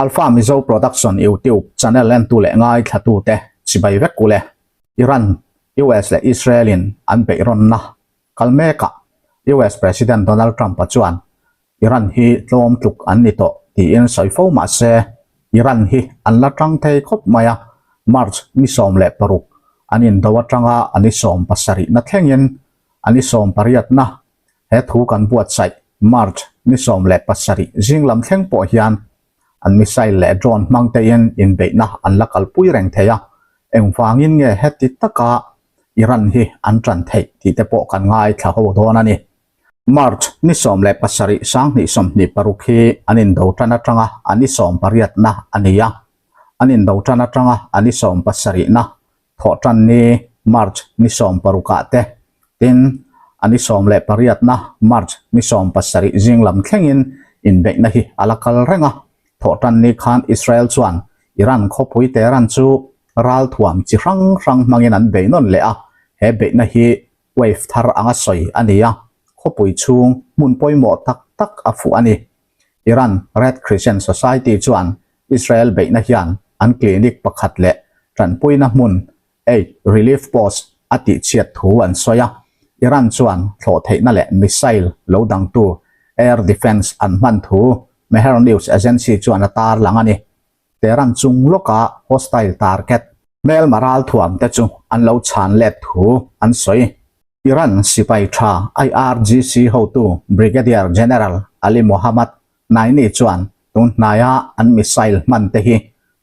Alpha Mizo Production YouTube channel entu leh ngaithlatute chibai vek ule. Iran, US leh Israel in an beihrawnna kal mekah US President Donald Trump-a chuan Iran hi tlawm tluk an ni tawh tiin sawi fo mah se Iran hi an la tang thei khawp mai a, March ni 16 an indo atanga a ni 70 na thlengin a ni 18 na He thu kan buatsaih March ni 17 zing lam thleng pawh hian an missile leh drone hmang tein inbeihna an la kalpui reng thei a, engvangin nge heti taka Iran hi an tan theih tih te pawh kan ngaithla ho dawn a ni. March ni 17 2026 hi an indo tan atanga a ni sawmpariatna a ni a, an indo tan atanga a ni sawmpasarihna Thawhtan ni March ni sawmparukah te, tin, a ni 18na March ni 17 zing lam thlengin inbeihna hi a la kal reng a. Thawhtan ni khan Israel chuan Iran khawpui Tehran chu ralthuam chi hrang hrang hmangin an bei nawn leh a, he beihna hi wave thar anga sawi a ni a, khawpui chhung hmun pawimawh tak tak a fuh a ni. Iran Red Crescent Society chuan Israel beihna hian an clinic pakhat leh tanpuina hmun Aid Relief Post a tihchhiat thu an sawi a. Iran chuan thlawhtheihna leh missile lo dangtu air defence an hman thu Mehr News Agency chuan a tarlang a ni. Tehran chung lawka hostile target hmelma ralthuam te chu an lo chhan let thu an sawi. Iran sipai tha IRGC hotu Brigadier General Ali Mohammad Naini chuan tun hnaia an missile hman te hi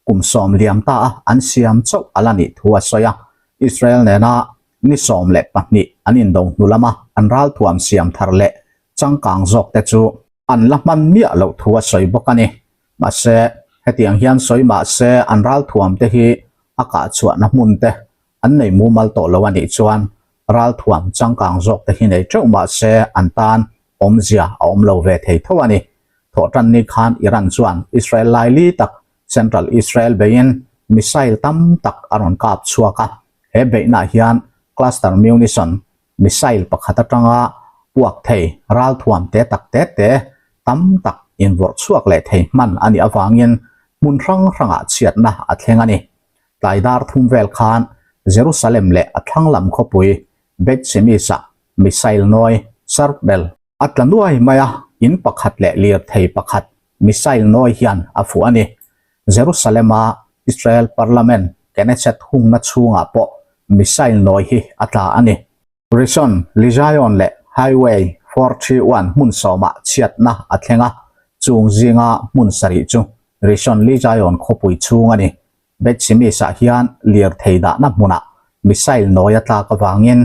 kum sawm liam ta a an siam chauh a la nih thu a sawi a. Israel nena ni 12 an indo hnu lama an ralthuam siam thar leh changkang zawk te chu an la hman miah loh thu a sawi bawk a ni. Mahse, hetiang hian sawi mahse an ralthuam te hi a kah chhuahna hmun te an nei mumal tawh lo a nih chuan ralthuam changkang zawk te hi nei teuh mahse an tan awmzia a awm lo ve thei tho a ni. Thawhtan ni khan Iran chuan Israel laili tak Central Israel beiin missile tam tak a rawn kap chhuak a, he beihnaah hian cluster munition Missile pakhat atanga puak thei ralthuam te tak te te tam tak invawrh chhuak leh thei hman a nih avangin hmun hrang hrangah chhiatna a thleng a ni. Tlai dar thum vel khan Jerusalem leh a thlang lam khawpui Beit Shemesh-ah missile nawi shrapnel a tla nuai mai a, in pakhat leh lirthei pakhat missile nawi hian a fuh a ni. Jerusalem-a Israel Parliament Knesset hungna chhungah pawh missile nawi hi a tla a ni. Rishon LeZion leh Highway 431 hmun sawmah chhiatna a thleng a, chung zinga hmun sarih chu Rishon LeZion khawpui chhung a ni. Beit Shemesh-ah hian lirthei dahna hmunah missile nawi a tlak avangin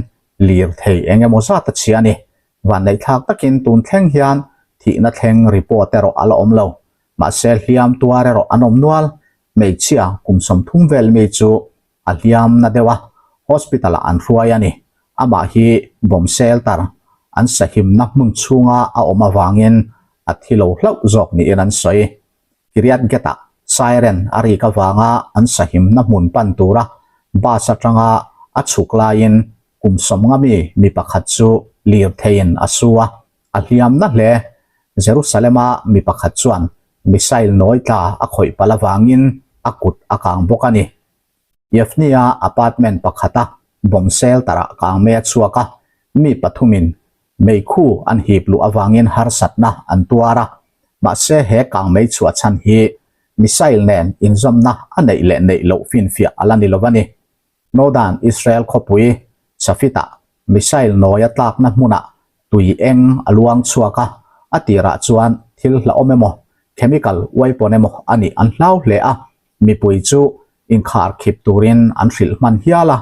lirthei eng emaw zat a chhia a ni. Vanneihthlak takin tun thleng hian thihna thleng report erawh a la awm lo. Mahse hliam tuar erawh an awm nual. Hmeichhia kum 30 vel mi chu a hliam na deuh a, hospital ah an hruai a ni. Amah hi bomb shelter an sahimna hmun chhunga a awm avangin a thi lo hlauh zawk niin an sawi. Kiryat Gat-ah siren a rik avanga an sahimna hmun pan tura bus atanga a chhuk laiin kum 50 mi mi pakhat chu lirtheiin a su a, A hliamna hle. Jerusalem-a mi pakhat chuan missile nawi tla a khawih palh avangin a kut a kang bawk a ni. Yavne-a apartment pakhata bomb shelter-ah kangmei a chhuak a, mi pathumin meikhu an hip luh avangin harsatna an tuar a. Mahse he kangmei chhuah chhan hi missile nen inzawmna a neih leh neih loh finfiah a la ni lo a ni. Northern Israel khawpui Safid-ah missile nawi a tlakna hmunah tui eng a luang chhuak a, a tirah chuan thil hlauhawm emaw, chemical weapon emaw a nih an hlau hle a, mipui chu inkhar khip turin an hrilh hman hial a,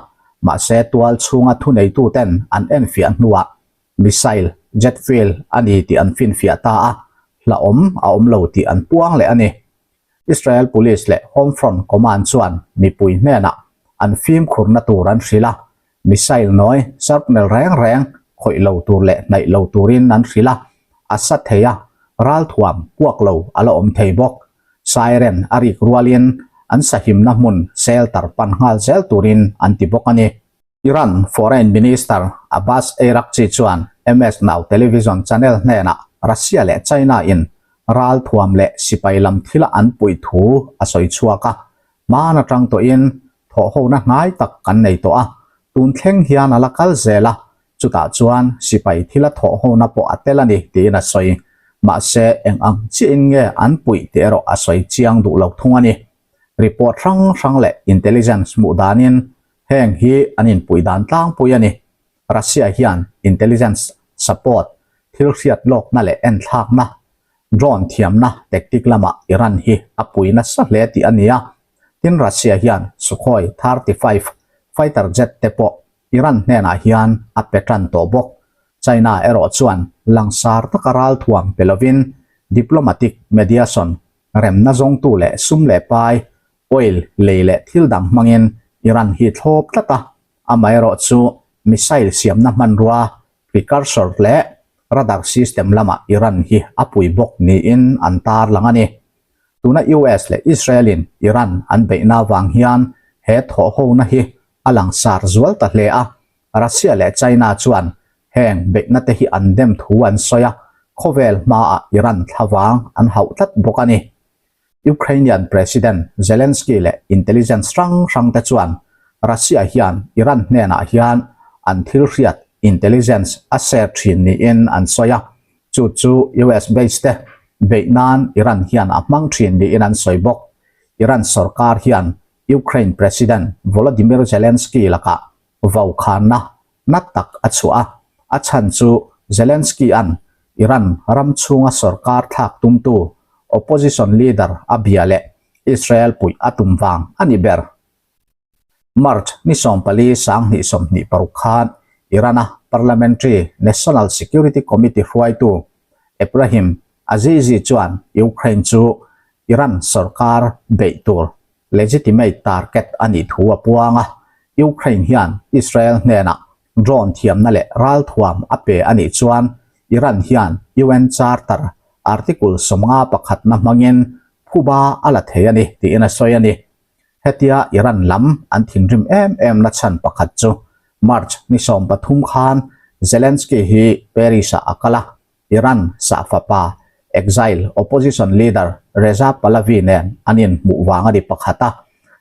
mahse tual chhunga thuneituten an enfiah hnuah missile jet fuel a ni tih an finfiah ta a, hlauhawm a awm lo tih an puang leh a ni. Israel Police leh Home Front Command chuan mipui hnenah an fimkhurna tur an hrilh a, missile nawi shrapnel reng reng khawih lo tur leh hnaih lo turin an hrilh a, a sa thei a, ralthuam puak lo a la awm thei bawk. Siren a rik rualin an sahimna hmun shelter pan nghal zel turin an ti bawk a ni. Iran Foreign Minister Abbas Araghchi chuan MS Now television channel hnenah Russia leh China in Ralthuam leh sipai lam thila an puih thu a sawi chhuak a, hman atang tawhin thawhhona hnai tak kan nei tawh a, tun thleng hian a la kal zel a, chutah chuan sipai thila thawhhona pawh a tel a ni tiin a sawi. Mahse, eng ang chiahin nge an puih tih erawh a sawi chiang duh lo thung a ni. Report hrang hrang leh intelligence hmuh danin heng hi an inpuih dan tlangpui a ni. Russia hian intelligence support, thil hriat lawkna leh enthlakna, drone thiamna tactic lamah Iran hi a pui nasa hle tih a ni a. Tin Russia hian Sukhoi 35 fighter jet te pawh Iran hnenah hian a pe tan tawh bawk. China erawh chuan langsar taka ralthuam pe lovin diplomatic mediation remna zawngtu leh sum leh pai, oil, lei leh thil dang hmangin Iran hi thlawp tlat a. Amaherawh chu missile siamna hmanrua precursor leh radar system lamah Iran hi a pui bawk niin an tarlang a ni. Tuna US leh Israel-in Iran an beihna avang hian he thawhhona hi a langsar zual ta hle a, Russia leh China chuan heng beihna te hi an dem thu an sawi a, khawvel hmaah Iran thlavang an hauh tlat bawk a ni. Ukrainian President Zelensky leh intelligence hrang hrang te chuan Russia hian Iran hnenah hian an thil hriat intelligence a share thin niin an sawi a, chu chu US base te beih nan Iran hian a hmang thin niin an sawi bawk. Iran sorkar hian Ukraine President Volodymyr Zelensky lakah vaukhanna na tak a chhuah a, a chhan chu Zelensky-a'n Iran ram chhunga sorkar thlak tumtu opposition leader a bia leh Israel puih a tum vang a ni ber. March ni 14 2026 khan Iran-a Parliamentary National Security Committee hruaitu Ebrahim Azizi chuan Ukraine chu Iran sorkar beih tur legitimate target a nih thu a puang a, Ukraine hian Israel hnenah drone thiamna leh ralthuam a pe a nih chuan Iran hian UN Charter Article 50 pakhatna hmangin phuba a la thei a ni tiin a sawi a ni. Hetia Iran lam an thinrim em em na chhan pakhat chu March ni 13 khan Zelensky hi Paris-ah a kal a, Iran sah fapa, exile opposition leader Reza Pahlavi nen an inhmuh vang a ni pakhat a,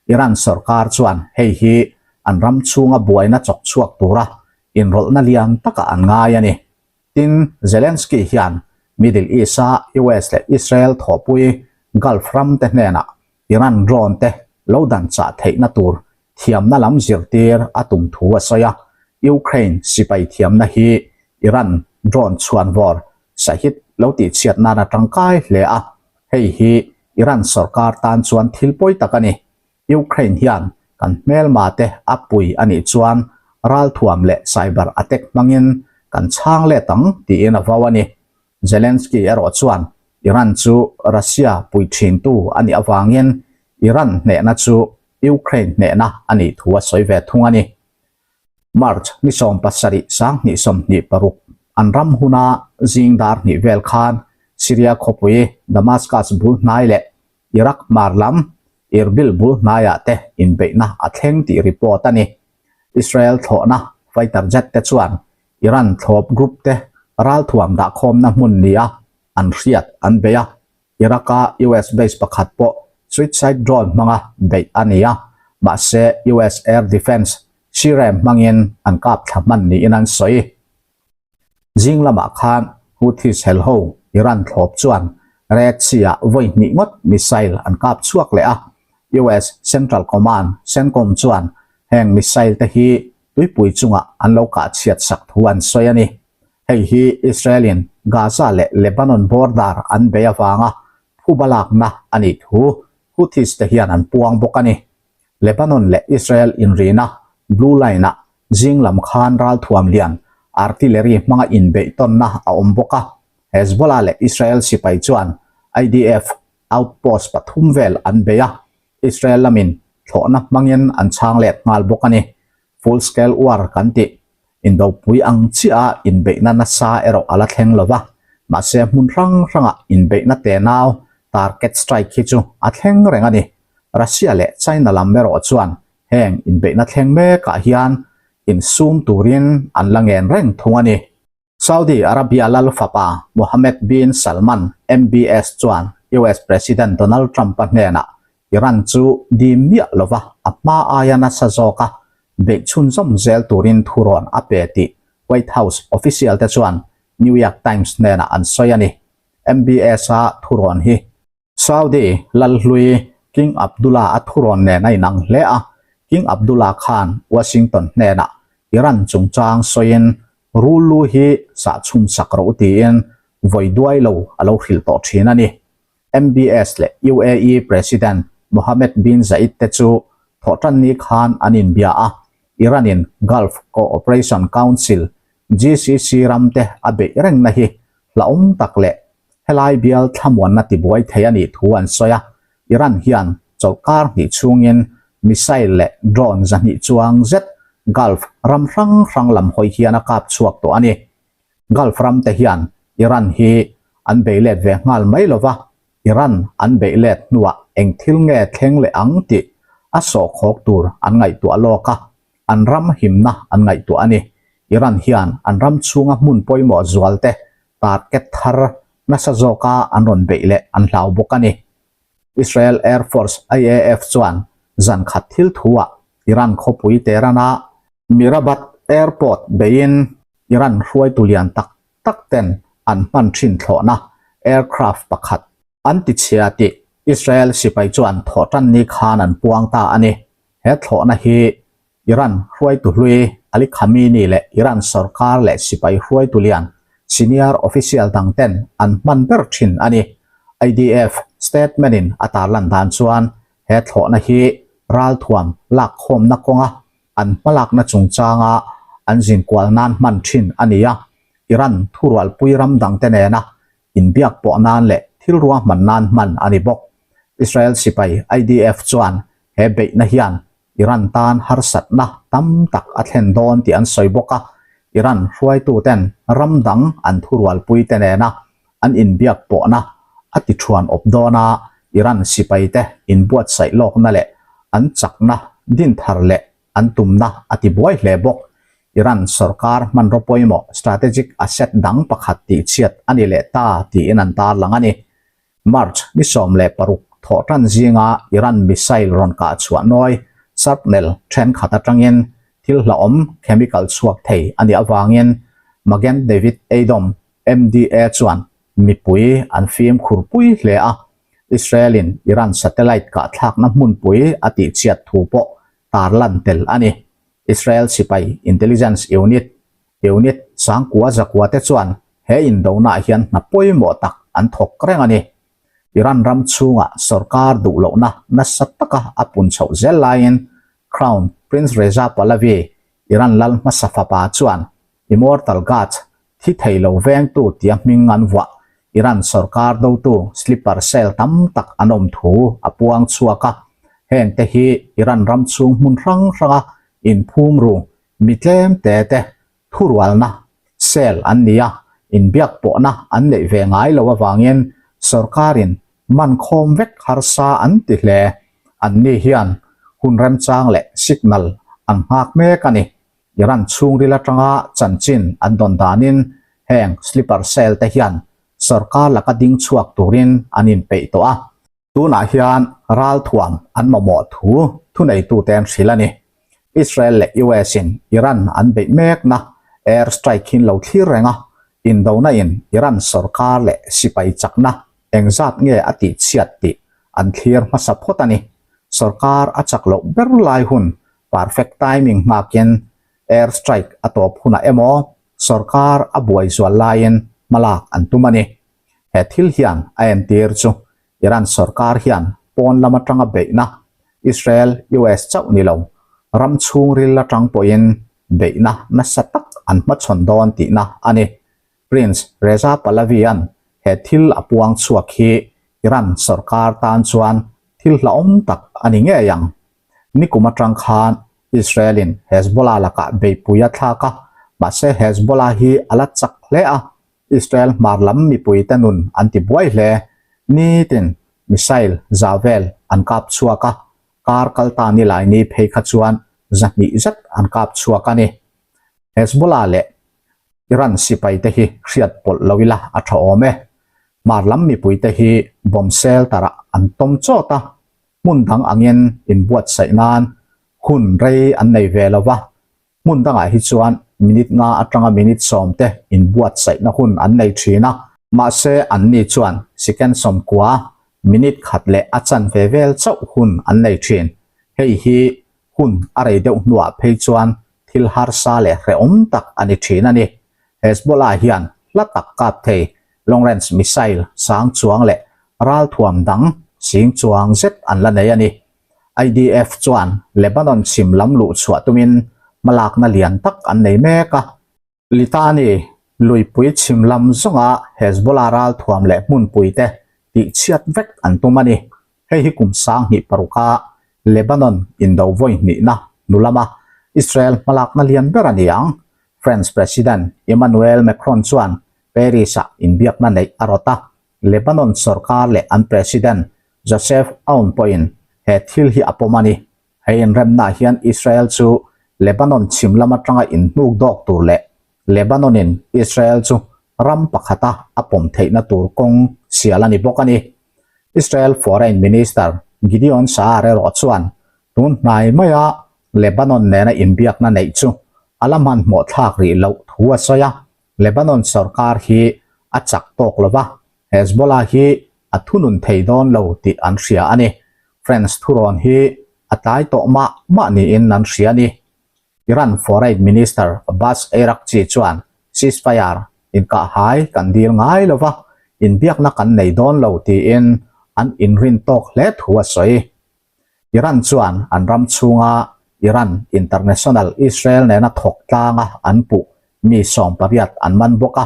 Iran sorkar chuan hei hi an ram chhunga buaina chawk chhuak tura inrawlhna lian takah an ngai a ni. Tin, Zelensky hian Middle East-a US leh Israel thawhpui Gulf ramte hnenah Iran drone te lo dan chah theihna tur thiamna lam zirtir a tum thu a sawi a, Ukraine sipai thiamna hi Iran drone chhuanvawr Shahid lo tihchhiat nan a tangkai hle a, hei hi Iran sorkar tan chuan thil pawi tak a ni. Ukraine hian kan hmelma te a pui a nih chuan ralthuam leh cyber attack hmangin kan chhang let ang tiin a vau a ni. Zelensky erawh chuan Iran chu Russia pui thintu a nih avangin Iran hnehna chu Ukraine hnehna a nih thu a sawi ve thung a ni. March ni 17 2026 an ram huna zing dar hnih vel khan Syria khawpui Damascus bul hnai leh Iraq hmar lam Erbil bul hnaiah te inbeihna a thleng tih report a ni. Israel thlawhna fighter jet te chuan Iran thlawp group te ralthuam dahkhawmna hmun nia an hriat an bei a, Iraq-a US base pakhat pawh suicide drone hmanga beih a ni a, mahse US air defence SIREM hmangin an kap thla hman niin an sawi. Zing lamah khan Houthis helho Iran thlawp chuan Red Sea-ah vawi hnih ngawt missile an kap chhuak leh a, US Central Command, CENTCOM, chuan heng missile te hi tuipui chungah an lo kah chhiat sak thu an sawi a ni. Hei hi Israel-in Gaza leh Lebanon border an bei avanga phuba lakna a nih thu Houthis te hian an puang bawk a ni. Lebanon leh Israel inrina Blue Line-ah zing lam khan ralthuam lian artillery hmanga inbeih tawnna a awm bawk a. Hezbollah leh Israel sipai chuan IDF outpost pathum vel an bei a, Israel lamin thlawhna hmangin an chhang let nghal bawk a ni. Full scale war kan tih indopui ang chiah a inbeihna nasa erawh a la thleng lo va, mahse hmun hrang hrangah inbeihna tenau target strike hi chu a thleng reng a ni. Russia leh China lam erawh chuan heng inbeihna thleng mekah hian insum turin an la ngen reng thung a ni. Saudi Arabia lal fapa Mohammed bin Salman, MBS, chuan US President Donald Trump-a hnenah Iran chu dim miah lova a hma aia nasa zawka beih chhunzawm zel turin thurawn a pe tih White House official te chuan New York Times hnenah an sawi a ni. MBS-a thurawn hi Saudi Lalhlui King Abdullah a thurawn nen a inang hle a, King Abdullah khan Washington hnenah Iran chungchang sawiin rul lu hi sah chhum sak rawh u tiin vawi duai lo a lo hrilh tawh thin a ni. MBS leh UAE President Mohammed bin Zayed te chu thawhtanni khan an inbia a, Iran-in Gulf Cooperation Council, GCC, ramte a beih rengna hi hlauhawm tak leh Helai bial thlamuanna tibuai thei a nih thu an sawi a, Iran hian chawlhkar hnih chhungin missile leh drone 200 chuang zet Gulf ram hrang hrang lam hawi hian a kap chhuak tawh a ni. Gulf ram te hian Iran hi an bei let ve nghal mai lova, Iran an beih let hnuah eng thil nge thleng leh ang tih a sawhkhawk tur an ngaihtuah lawk a, an ram himna an ngaihtuah a ni. Iran hian an ram chhunga hmun pawimawh zual te target thar nasa zawka an rawn beih leh an hlau bawk a ni. Israel Air Force, IAF, chuan zan khat thil thuah Iran khawpui Tehran-a Mirabad Airport beiin Iran hruaitu lian tak tak ten an hman thin thlawhna aircraft pakhat an tichhia tih Israel sipai chuan thawhtanni khan an puang ta a ni. He thlawhna hi Iran hruaitu hlui Ali Khamenei leh Iran sorkar leh sipai hruaitu lian senior official dang ten an hman ber thin a ni. IDF statement in a tarlan dan chuan he thlawhna hi ralthuam lakkhawmna kawnga an hmalakna chungchanga an zinkual nan hman thin a ni a, Iran thurualpui ram dangte nena inbiak pawh nan leh thil ruahman nan hman a ni bawk. Israel sipai IDF chuan he beihna hian Iran tan harsatna tam tak a thlen dawn tih an sawi bawk a, Iran hruaituten ram dang an thurualpuite nena an inbiak pawhna a ti thuan awp dawn a, Iran sipaite inbuatsaih lawkna leh an chakna dinthar leh an tumna a ti buai hle bawk. Iran sorkar hmanraw pawimawh strategic asset dang pakhat tihchhiat a ni leh ta tiin an tarlang a ni. March ni 16 thawhtan zinga Iran missile rawn kah chhuah nawi shrapnel thenkhat atangin thil hlauhawm chemical chhuak thei a nih avangin Magen David Adom, MDA, chuan mipui an fimkhur pui hle a, Israel-in Iran satellite kahthlakna hmunpui a tihchhiat thu pawh tarlan tel a ni. Israel sipai intelligence unit Unit sangkua zakua te chuan he indonaah hian hna pawimawh tak an thawk reng a ni. Iran ram chhungah sorkar duh lohna nasa taka a pun chhoh zel laiin Crown Prince Reza Pahlavi, Iran lal hmasa fapa chuan Immortal Guards thi thei lo vengtu tia hming an vuah Iran sorkar dotu sleeper cell tam tak an awm thu a puang chhuak a. Hengte hi Iran ram chhung hmun hrang hranga inphum ru Mi tlem te te thurualna cell an ni a, inbiak pawhna an neih ve ngai lo avangin sorkarin man khawm vek harsa an ti hle. Anni hian hun remchang leh signal an nghak mek a ni. Iran chhungril atanga chanchin an dawn danin heng sleeper cell te hian sorkar laka ding chhuak turin an inpeih tawh a. Tunah hian ralthuam an mamawh thu thuneitute an hrilh a ni. Israel leh US in Iran an beih mekna air strike hin lo thlir reng a, indona in Iran sorkar leh sipai chakna engzat nge a tihchhiat tih an thlir hmasa phawt a ni. Sorkar a chak loh ber lai hun perfect timing nghakin air strike a tawp hunah emaw sorkar a buai zual laiin hmalak an tum a ni. He thil hian a entir chu Iran sorkar hian pawn lam atanga beihna, Israel, US chauh ni lo, ram chhungril atang pawhin beihna nasa tak an hmachhawn dawn tihna a ni. Prince Reza Pahlavi-a'n he thil a puang chhuak hi Iran sorkar tan chuan thil hlauhawm tak a ni ngei ang. Nikum atang khan Israel-in Hezbollah lakah beihpui a thlak a, mahse Hezbollah hi a la chak hle a, Israel hmar lam mipuite nun an ti buai hle. Nitin missile za vel an kap chhuak a, kar kal ta ni lai ni phei kha chuan 200 zet an kap chhuak a ni. Hezbollah leh. Iran sipaite hi hriat pawlh lo ila a tha awm e. Hmar lam mipuite hi bomb shelter ah an tawm chawt a, hmun dang angin inbuatsaih nan hun rei an nei ve lo va, hmun dangah hi chuan minute nga atanga minute sawm te inbuatsaihna hun an nei thin a, mahse anni chuan second sawmkua, minute khat leh a chanve vel chauh hun an nei thin. Hei hi hun a rei deuh hnuah phei chuan thil harsa leh hrehawm tak a ni thin a ni. Hezbollah hian hla tak kap thei long range missile sang chuang leh ralthuam dang sing chuang zet an la nei a ni. IDF chuan Lebanon chhim lam luh chhuah tumin hmalakna lian tak an nei mek a. Litani luipui chhim lam zawnga Hezbollah ralthuam leh hmunpui te tihchhiat vek an tum a ni. Hei hi kum 2006 a Lebanon indo vawi hnihna hnu lama Israel hmalakna lian ber a ni ang. France President Emmanuel Macron chuan Paris-ah inbiakna neih a rawt a, Lebanon sorkar leh an President Joseph Aoun pawhin he thil hi a pawm a ni. Hei inremnaah hian Israel chu Lebanon chhim lam atanga inhnuk dawk tur leh Lebanon-in Israel chu ram pakhata a pawm theihna tur kawng sial a ni bawk a ni. Israel Foreign Minister Gideon Sa'ar erawh chuan tun hnai maia Lebanon nena inbiakna neih chu a la hmanhmawh thlak rih loh thu a sawi a, Lebanon sorkar hi a chak tawk lo va, Hezbollah hi a thunun thei dawn lo tih an hria a ni. France thurawn hi a tlai tawh mah mah niin an hria a ni. Iran Foreign Minister Abbas Araghchi chuan ceasefire inkahhai kan dil ngai lo va, inbiakna kan nei dawn lo tiin an inrin tawk hle thu a sawi. Iran chuan an ram chhunga Iran International Israel nena thawk tlanga an puh mi 18 an man bawk a.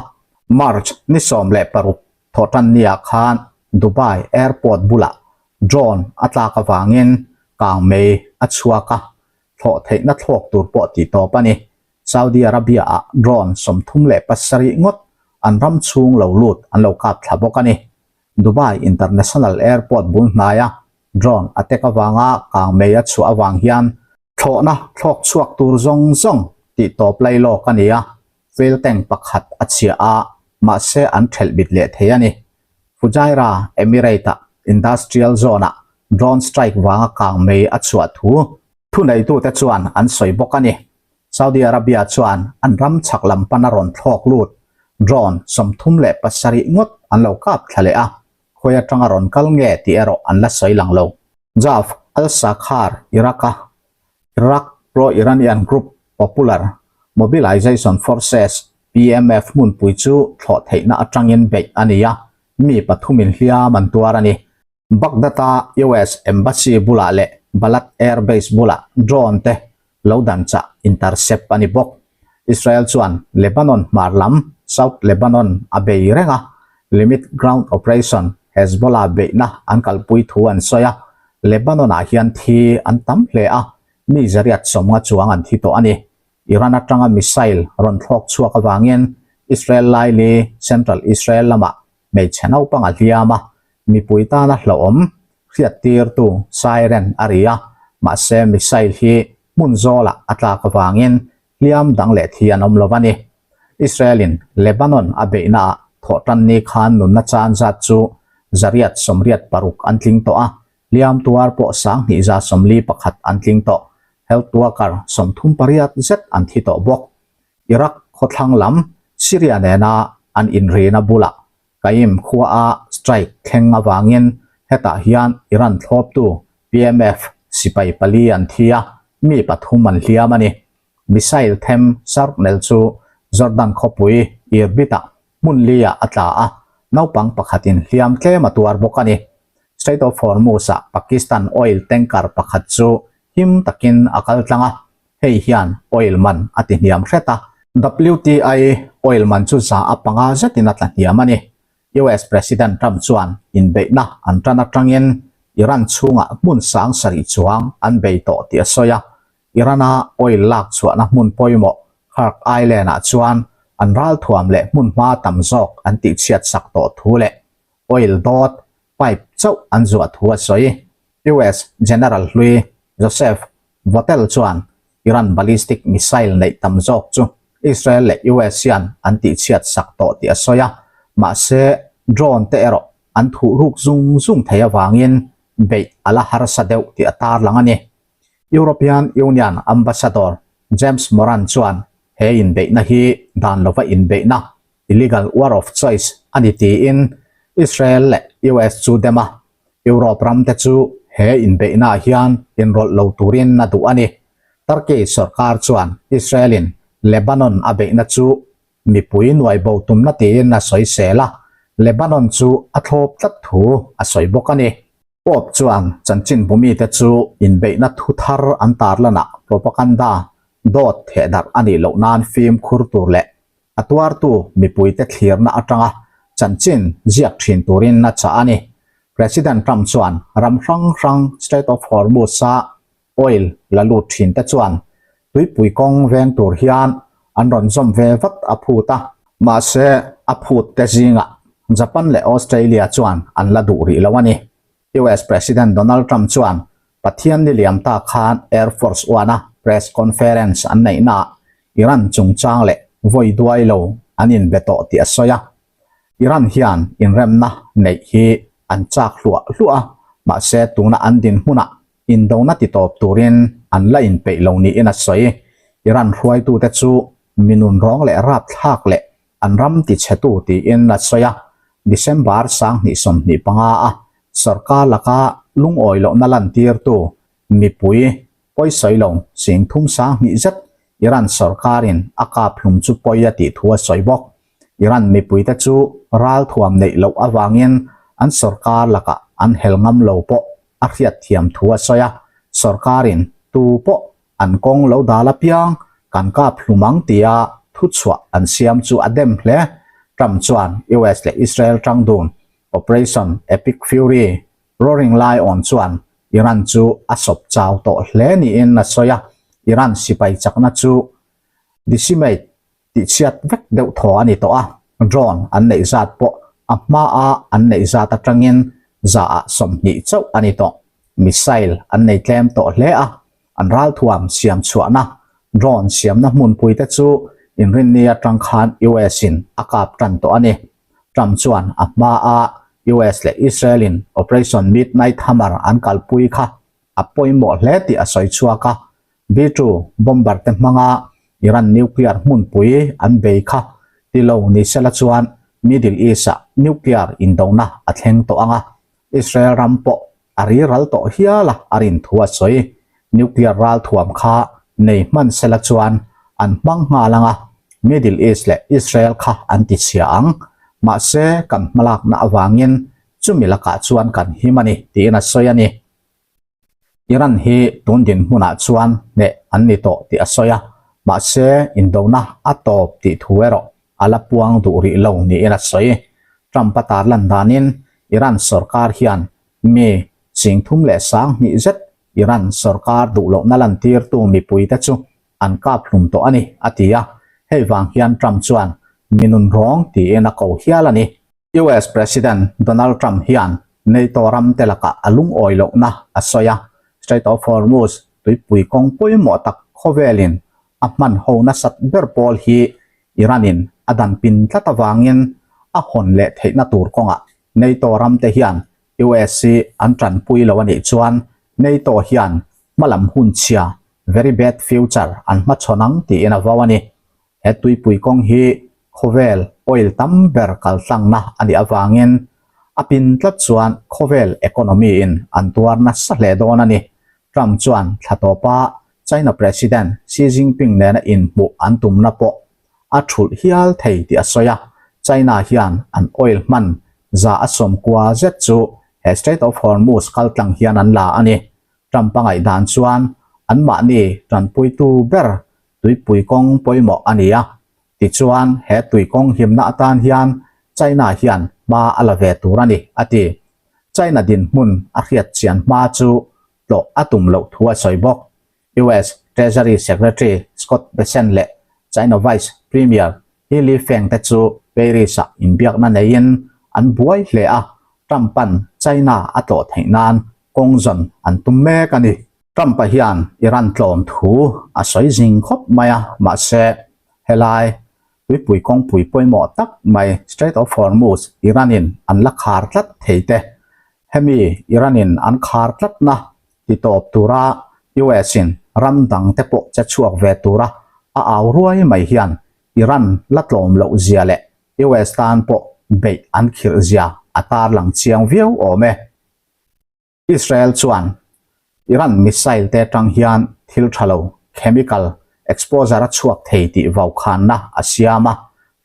March ni 16 thawhtanniah khan Dubai airport bulah drone a tlak avangin kangmei a chhuak a, thlawh theihna thlawk tur pawh tih tawp a ni. Saudi Arabia-ah drone 37 ngawt an ram chhung lo lut an lo kap thla bawk a ni. Dubai International Airport bul hnaia drone a tek avanga kangmei a chhuah avang hian thlawhna thlawk chhuak tur zawng zawng tih tawp lai lawk a ni a, fuel tank pakhat a chhia a, mahse an thelh bit leh thei a ni. Fujairah Emirate-a industrial zone-ah drone strike vanga kangmei a chhuah thu thuneitute chuan an sawi bawk a ni. Saudi Arabia chuan an ram chhak lam pana rawn thlawk lut drone 37 ngawt an lo kap thla leh a, khawi atanga rawn kal nge tih erawh an la sawi lang lo. Jaf al-Sakhar, Iraq-a Iraq pro-Iranian group Popular Mobilization Forces, PMF, hmunpui chu thlawh theihna atangin beih a ni a, mi pathumin hliam an tuar a ni. Baghdad-a US Embassy bulah leh Balad Air Base bulah drone te lo dan chah intercept a ni bawk. Israel chuan Lebanon hmar lam, South Lebanon, a bei reng a, Limit Ground Operation, Hezbollah beihna an kalpui thu an sawi a, Lebanon-ah hian thi an tam hle a, mi zariat 50 chuang an thi tawh a ni. Iran atanga missile rawn thlawk chhuak avangin Israel laili, Central Israel lamah hmeichhe naupang a hliam a, mipui tana hlauhawm hriattirtu siren a ri a, mahse missile hi hmun zawlah a tlak avangin hliam dang leh thi an awm lo a ni. Israel-in Lebanon a beihnaah thawhtanni khan nunna chan zat chu 186 an tling tawh a, hliam tuar pawh 2141 an tling tawh, health worker 38 zet an thi tawh bawk. Iraq khawthlang lam Syria nena an inrina bulah Qaim khuaa strike thleng avangin hetah hian Iran thlawptu PMF sipai pali an thi a, mi pathum an hliam a ni. Missile them shrapnel chu Jordan khawpui Irbid-ah hmun li-ah a tla a, naupang pakhatin hliam tlem a tuar bawk a ni. Strait of Hormuz-ah Pakistan oil tanker pakhat chu him takin a kal tlang a, hei hian oil man a ti hniam hret a. WTI oil man chu 5% zetin a tla hniam a ni. US President Trump chuan inbeihna an tan atangin Iran chhungah hmun 7000 chuang an bei tawh tih a sawi a. Iran-a oil lak chhuahna hmun pawimawh Kharg Island-ah chuan an ralthuam leh hmun hma tam zawk an tihchhiat sak tawh thu leh oil dawt pipe chauh an zuah thu a sawi. US General hlui Joseph Votel chuan Iran ballistic missile neih tam zawk chu Israel leh US hian an tihchhiat sak tawh tih a sawi a, mahse drone te erawh an thuh ruk zung zung thei avangin beih a la harsa deuh tih a tarlang a ni. European Union Ambassador James Moran chuan he inbeihna hi dan lova inbeihna, illegal war of choice, a ni tiin Israel leh US chu dem a, Europe ram te chu he inbeihnaah hian inrawlh lo turin a duh a ni. Turkey sorkar chuan Israel-in Lebanon a beihna chu mipui nuai bo tumna tiin a sawisel a, Lebanon chu a thlawp tlat thu a sawi bawk a ni. Pope chuan chanchinbu mite chu inbeihna thu thar an tarlanah propaganda dawt thehdarh a nih loh nan fimkhur tur leh a tuartu mipuite thlirna atanga chanchin ziak thin turin a chah a ni. President Trump chuan ram hrang hrang Strait of Hormuz-a oil la lut thin te chuan tuipui kawng veng tur hian an rawn zawm ve vat a phut a. Mahse, a phut te zingah Japan leh Australia chuan an la duh rih lo a ni. US President Donald Trump chuan Pathian ni liam ta khan Air Force One-a press conference an neihnaah Iran chungchang leh vawi duai lo an inbe tawh tih a sawi a. Iran hian inremna neih hi an chak hluah hluah a, mahse tuna an dinhmunah indona titawp turin an la inpeih lo niin a sawi. Iran hruaitute chu mi nunrawng leh rapthlak leh an ram tichhetu tiin a sawi a, December 2025 a sorkar laka lungawi lohna lantirtu mipui pawisawi lo singthum 2000 zet Iran sorkarin a kap hlum chu pawi a tih thu a sawi bawk. Iran mipuite chu ralthuam neih loh avangin an sorkar lakah an hel ngam lo pawh a hriatthiam thu a sawi a, sorkarin tu pawh an kawng lo dal apiang kan kap hlum ang tia thuchhuah an siam chu a dem hle. Trump chuan US leh Israel tang dun Operation Epic Fury, Roaring Lion chuan Iran chu a sawp chau tawh hle niin a sawi a, Iran sipai chakna chu decimate tihchhiat vek deuh thaw a ni tawh a, drone an neih zat pawh a hmaa an neih zat atangin zaah 20 chauh a ni tawh. Missile an nei tlem tawh hle a, an ralthuam siam chhuahna drone siamna hmunpui te chu inrinni atang khan US in a kap tan tawh a ni. Trump chuan a hmaa US leh Israel in Operation Midnight Hammer an kalpui kha a pawimawh hle tih a sawi chhuak a, B-2 bomber te hmanga Iran nuclear hmunpui an bei kha ti lo ni sela chuan Middle East-ah nuclear indona a thleng tawh ang a, Israel ram pawh a ri ral tawh hial a a rin thu a sawi. Nuclear ralthuam kha nei hman sela chuan an hmang nghal ang a, Middle East leh Israel kha an ti chhia ang. Mahse, kan hmalakna avangin chumi lakah chuan kan him a ni, tiin a sawi a ni. Iran hi tun dinhmunah chuan hneh an ni tawh tih a sawi a, mahse indona a tawp tih thu erawh a la puang duh rih lo niin a sawi. Trump-a tarlan danin Iran sorkar hian mi 32,000 zet Iran sorkar duh lohna lantirtu mipuite chu an kap hlum tawh a ni, a ti a, hei vang hian Trump chuan mi nunrawng tiin a ko hial a ni. US President Donald Trump hian NATO ram te lakah a lungawi lohna a sawi a, Strait of Hormuz tuipui kawng pawimawh tak khawvelin a hman ho nasat ber pawl hi Iran-in a dan pin tlat avangin a hawn leh theihna tur kawngah NATO ram te hian US hi an tanpui lo a nih chuan NATO hian hmalam hun chhia, very bad future, an hmachhawn ang tiin a vau a ni. He tuipui kawng hi khawvel oil tam ber kaltlangna a nih avangin a pin tlat chuan khawvel economy in an tuar nasa hle dawn a ni. Trump chuan thla tawpa China President Xi Jinping nena inhmuh an tumna pawh a thulh hial thei tih a sawi a, China hian an oil hman 90% zet chu he Strait of Hormuz kaltlang hian an la a ni. Trump a ngaihdan chuan anmahni tanpuitu ber tuipui kawng pawimawh a ni a, tichuan he tui kawng himna atan hian China hian hma a la ve tur a ni, a ti. China dinhmun a hriat chian hma chu tlawh a tum loh thu a sawi bawk. US Treasury Secretary Scott Bessent leh China Vice Premier He Lifeng te chu Paris-ah inbiakna neiin an buai hle a, Trump-a'n China a tlawh theih nan kawng zawn an tum mek a ni. Trump-a hian Iran tlawm thu a sawi zing khawp mai a, mahse. Helai tuipui kawngpui pawimawh tak mai Strait of Hormuz Iran-in an la khar tlat thei te. Hemi Iran-in an khar tlatna ti tawp tura US-in ram dang te pawh che chhuak ve tura a au ruai mai hian Iran la tlawm loh zia leh US tan pawh beih an khirh zia a tarlang chiang viau awm e. Israel chuan Iran missile te atang hian thil tha lo, chemical, exposure a chhuak thei tih vaukhanna a siam a,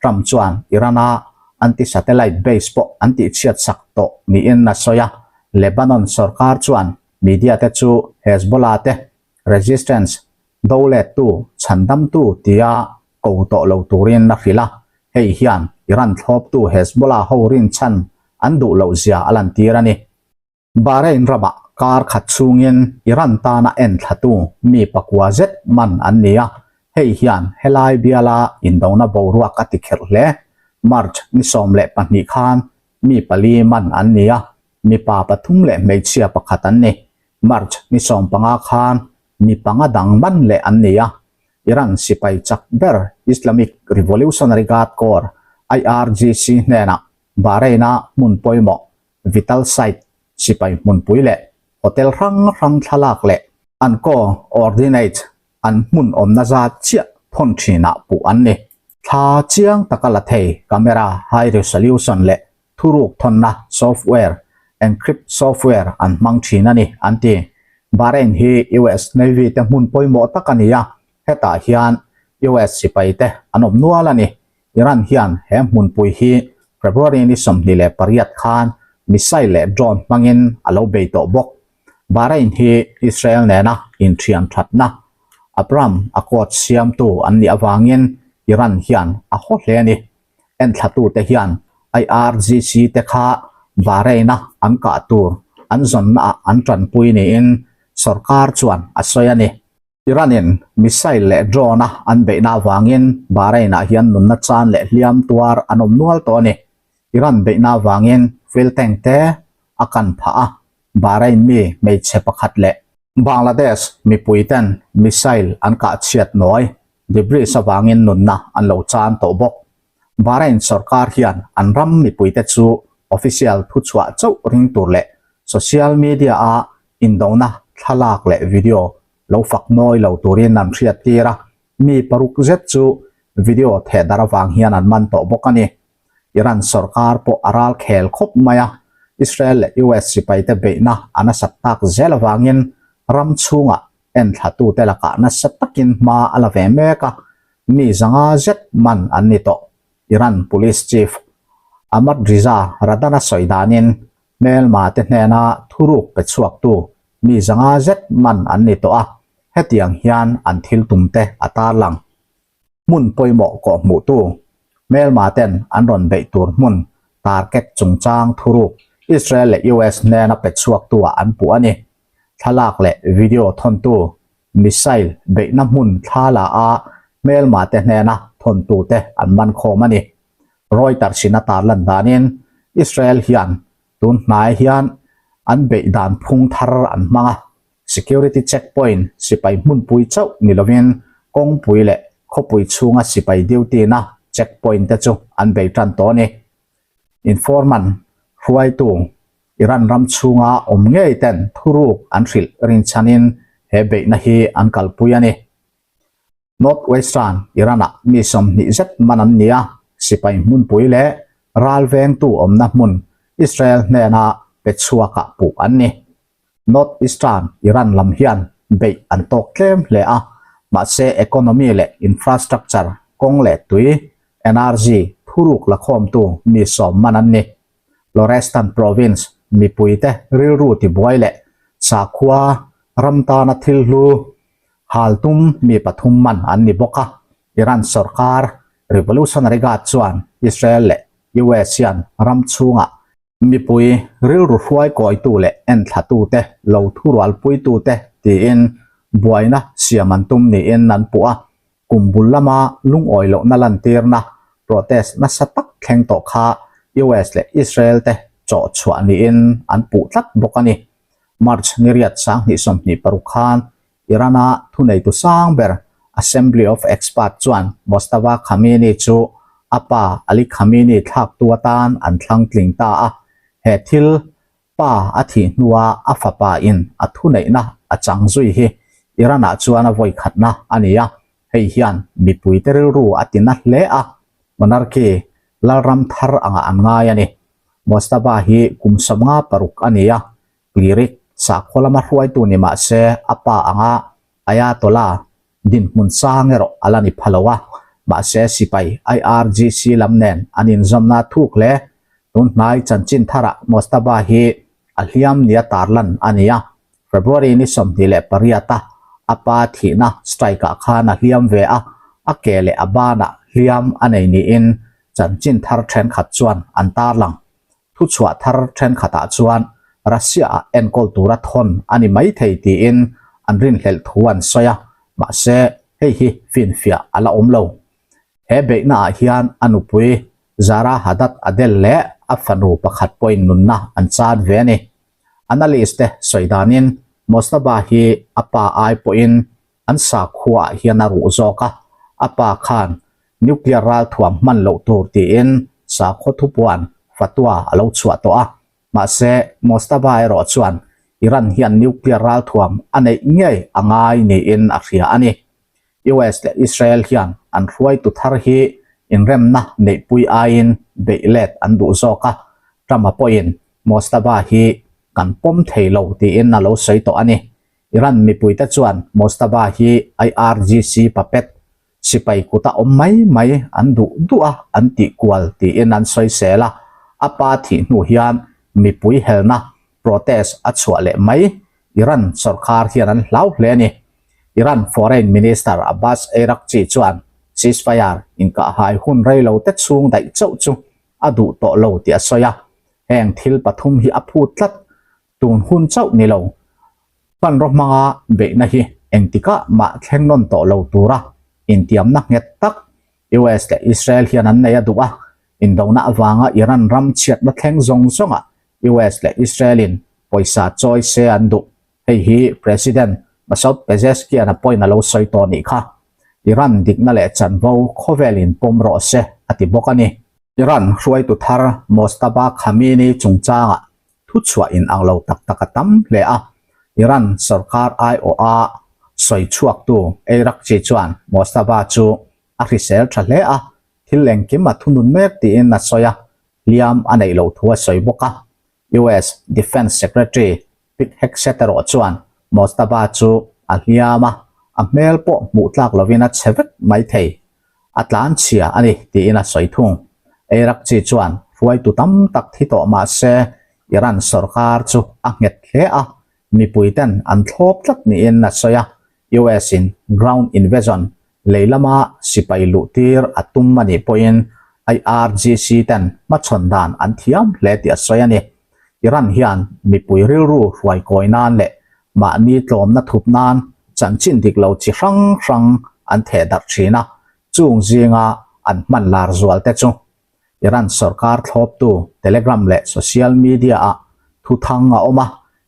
Trump chuan Iran-a anti-satellite base pawh an tihchhiat sak tawh niin a sawi a, Lebanon sorkar chuan media te chu Hezbollah te resistance do lettu, chhandamtu tia ko tawh lo turin a hrilh a, hei hian Iran thlawptu Hezbollah ho rinchhan an duh loh zia a lantir a ni. Bahrain ramah kar khat chhungin Iran tana enthlatu mi pakua zet man an ni a, hei hian helai biala indona boruak a ti kherh hle. March ni 12 khan mi pali man an ni a, mipa pathum leh hmeichhia pakhat an ni. March ni 15 khan mi panga dang man leh an ni a, Iran sipai chak ber Islamic Revolutionary Guard Corps, IRGC, hnenah Bahrain-a hmun pawimawh Vital Site sipai hmunpui leh hotel hrang hrang thlalak leh an co-ordinate an hmun awmna zat chiah thawn thinah puh an ni. Thla chiang taka la thei camera high resolution leh thuruk thawnna software, encrypt software, an hmang thin a ni, an ti. Bahrain hi US Navy te hmun pawimawh tak a ni a, hetah hian US sipai te an awm nual a ni. Iran hian he hmunpui hi February ni 28 khan missile leh drone hmangin a lo bei tawh bawk. Bahrain hi Israel nena inthian thatna Abraham Accord siamtu an nih avangin Iran hian a haw hle a ni. Enthlatute hian IRGC te kha Bahrain-a an kah tur an zawnnaah an tanpui niin sorkar chuan a sawi a ni. Iran-in missile leh drone-a an beihna avangin Bahrain-ah hian nunna chan leh hliam tuar an awm nual tawh a ni. Iran beihna avangin fuel tank te a kan phah a, Bahrain mi hmeichhe pakhat leh Bangladesh mipui ten missile an kah chhiat nawi debris avangin nunna an lo chan tawh bawk. Bahrain sorkar hian an ram mipuite chu official thuchhuah chauh ring tur leh social media-a indona thlalak leh video lo fak nawi lo turin an hriat tir a, mi paruk zet chu video theh darh avang hian an man tawh bawk a ni. Iran sorkar pawh a ral khel khawp mai a, Israel leh US sipaite beihna a nasat tak zel avangin ram chhungah enthlatute lakah nasa takin hma a la ve mek a, mi zanga zet man an ni tawh. Iran Police Chief Ahmad Riza Radan-a sawi danin Hmelma te hnena thuruk pe chhuaktu mi zanga zet man an ni tawh a, hetiang hian an thil tum te a tarlang. Hmun pawimawh kawh hmuhtu hmelma ten an rawn beih tur hmun target chungchang thuruk Israel leh US hnena pe chhuaktu ah an puh a ni. Thlalak leh video thawntu missile beihna hmun thla la a hmelma te hnena thawntu te an man khawm a ni. Reuters in a tarlan danin Israel hian tun hnai hian an beih dan phung thar an hmang a, security checkpoint sipai hmunpui chauh ni lovin kawngpui leh khawpui chhunga sipai duty na checkpoint te chu an bei tan tawh a ni. Informant hruaitu Iran ram chhunga awm ngei ten thuruk an hrilh rinchhanin he beihna hi an kalpui a ni. North Western Iran-ah mi 20 zet man an ni a, sipai hmunpui leh ral vengtu awmna hmun Israel hnena pe chhuakah puh an ni. North Eastern Iran lam hian beih an tawk tlem hle a, mahse economy leh infrastructure kawng leh tui, energy, thuruk la khawmtu mi 10 man an ni. Lorestan province mipuite rilru tibuai leh sakhua ram tana thil hlu Hal tum mi pathum man an ni bawk a, Iran sorkar Revolutionary Guard chuan Israel leh US hian ram chhungah mipui rilru hruai kawitu leh enthlatute lo thurualpuitute tiin buaina siam an tum niin an puh a, kum bul lama lungawi lohna lantirna protest nasa tak thleng tawh kha US leh Israel te chawh chhuah niin an puh tlat bawk a ni. March ni riat 2026 khan Iran-a thuneitu sang ber Assembly of Experts chuan Mojtaba Khamenei chu a pa Ali Khamenei thlaktu atan an thlang tling ta a, he thil pa a thih hnua a fapa in a thuneihna a chang zui hi Iran-ah chuan a vawi khatna a ni a, hei hian mipuite rilru a tina hle a, monarchy lalram thar angah an ngai a ni. Mojtaba hi kum 56 a ni a, Cleric sakhaw lama hruaitu ni mah se a pa anga Ayatollah dinhmun sang erawh a la ni pha lo a, mahse sipai IRGC lam nen an inzawmna thuk hle. Tun hnai chanchin tharah Mojtaba hi a hliam nia tarlan a ni a, February ni 28 a a pa thihna strike-ah khan a hliam ve a, a ke leh a banah hliam a nei niin chanchin thar thenkhat chuan an tarlang. Thuchhuah thar thenkhatah chuan Russia-ah enkawl tura thawn a ni maithei tiin an rinhlelh thu an sawi a, mahse hei hi finfiah a la awm lo. He beihnaah hian a nupui Zara Haddad Adel leh a fanu pakhat pawhin nunna an chan ve a ni. Analyst te sawi danin Mojtaba hi a pa ai pawhin an sakhuaah hian a ruh zawk a, a pa khan nuclear ralthuam hman loh tur tiin sakhaw thupuan fatwa a lo chhuah tawh a, mahse Mojtaba erawh chuan Iran hian nuclear ralthuam a neih ngei a ngai niin a hria a ni. US leh Israel hian an hruaitu thar hi inremna neihpui aiin beih let an duh zawk a, Trump-a pawhin Mojtaba hi kan pawm thei lo tiin a lo sawi tawh a ni. Iran mipuite chuan Mojtaba hi IRGC puppet, sipai kuta awm mai mai an duh duh a an tih kual tiin an sawisel a, a pa thih hnu hian mipui helna, protest, a chhuah leh mai Iran sorkar hian an hlau hle a ni. Iran Foreign Minister Abbas Araghchi chuan ceasefire inkahhai hun reilote chhung daih chauh chu a duh tawh lo tih a sawi a, heng thil pathum hi a phut tlat Tun hun chauh ni lo, hmanraw hmanga beihna hi engtikah mah thleng nawn tawh lo tura intiamna nghet tak US leh Israel hian an nei a duh a, indona avanga Iran ram chhiatna thleng zawng zawngah US leh Israel-in pawisa chawi se an duh. Hei hi President Masoud Pezeshkian a pawhin a lo sawi tawh nih kha. Iran dikna leh chanvo khawvelin pawm rawh se a ti bawk a ni. Iran hruaitu thar Mojtaba Khamenei chungchangah thuchhuah in ang lo tak tak a tam hle a, Iran sorkar aiawha sawi chhuaktu Araghchi chuan Mojtaba chu a hrisel tha hle a, thil engkim a thunun mek tiin a sawi a, hliam a neih loh thu a sawi bawk a. US Defence Secretary Pete Hegseth erawh chuan Mojtaba chu a hliam a, a hmel pawh hmuh tlak lovin a chhe vek mai thei. A tlan chhia a ni tiin a sawi thung. Araghchi chuan hruaitu tam tak thi tawh mah se Iran sorkar chu a nghet hle a, mipuiten an thlawp tlat niin a sawi a, US in ground invasion lei lama sipai luh tir a tum a nih pawhin IRGC ten hmachhawn dan an thiam hle tih a sawi a ni. Iran hian mipui rilru hruai kawi nan leh mahni tlawmna thup nan chanchin dik lo chi hrang hrang an theh darh thin a, chung zinga an hman lar zual te chu Iran sorkar thlawptu Telegram leh social media-ah thuthang a awm a,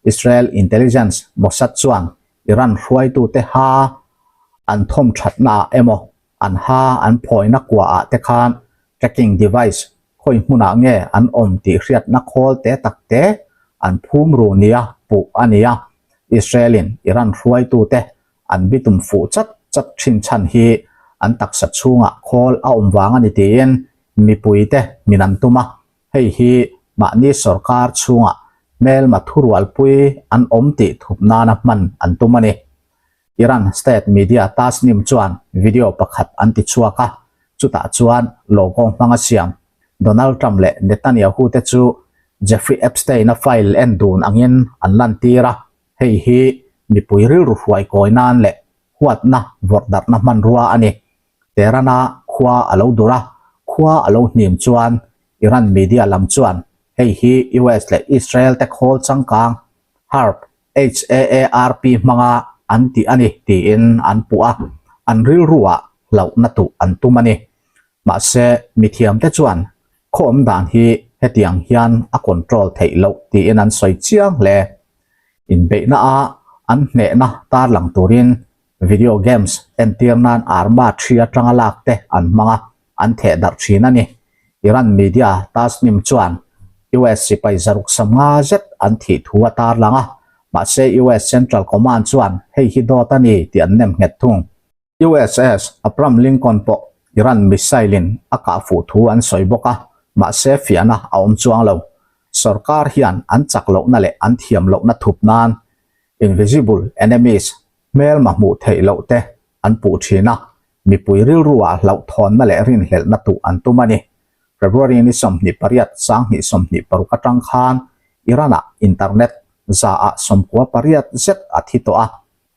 Israel intelligence Mossad chuan Iran hruaitute ha an thawm thatnaah emaw an ha an phawina kuaah te khan tracking device khawi hmunah nge an awm tih hriatna khawl te tak te an phum ru nia puh a ni a, Israel-in Iran hruaitute an bitum fuh chat chat thin chhan hi an taksa chhungah khawl a awm vang a ni tiin mipuite min an tum a, hei hi mahni sorkar chhungah hmelma thurualpui an awm tih thup nana hman an tum a ni. Iran state media Tasnim chuan video pakhat an ti chhuak a, chutah chuan logo hmanga siam Donald Trump leh Netanyahu te chu Jeffrey Epstein-a file en dun angin an lantir a, hei hi mipui rilru hruai kawi nan leh huatna vawrhdarhna hmanrua a ni. Tehran-a khua a lo dur a, khua a lo hnim chuan Iran media lam chuan hei hi US leh Israel te khawl changkang HAARP HAARP hmanga an tih a ni tiin an puh a, an rilruah hlauhna tuh an tum a ni. Mahse, mithiamte chuan khaw awm dan hi hetiang hian a control theih loh tiin an sawi chiang hle. Inbeihna a an hnehna tarlang turin. Video games entir nan Arma thi atanga lak te an hmang a, an theh darh thin a ni. Iran media Tasnim chuan US sipai zaruk 50 zet an thih thu a tarlang a, mahse US Central Command chuan hei hi dawt a ni tih an nem nghet thung. USS Abraham Lincoln pawh Iran missile in a kah fuh thu an sawi bawk a, mahse fiahna a awm chuang lo. Sorkar hian an chak lohna leh an thiam lohna thup nan invisible enemies hmelma hmuh theih loh te an puh thin a, mipui rilruah hlauhthawnna leh rinhlelhna tuh an tum a ni. February ni 28 2026 atang khan Iran-ah internet zaah 98 zet a thi tawh a,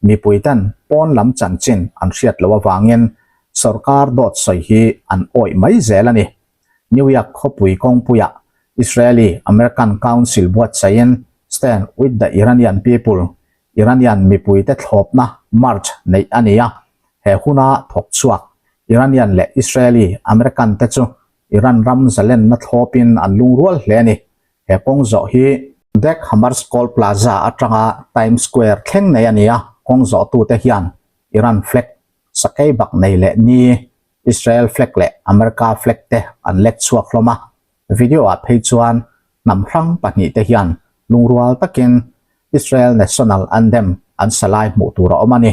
mipuiten pawn lam chanchin an hriat loh avangin sorkar dawt sawi hi an awih mai zel a ni. New York khawpui kawngpuiah Israeli American Council buatsaihin Stand with the Iranian People Iranian mipuite thlawpna march neih a ni a, he huna thawk chhuak Iranian leh Israeli American te chu Iran ram zalenna thlawpin an lungrual hle a ni. He kawng zawh hi Dag Hammarskjöld Plaza atanga Times Square thleng nei a ni a, kawng zawhtute hian Iran flag sakei bak nei leh ni Israel flag leh America flag te an lek chhuak hlawm a, Video ah phei chuan hnam hrang pahnihte hian lungrual takin Israel National Anthem an sa lai hmuh tur a awm a ni.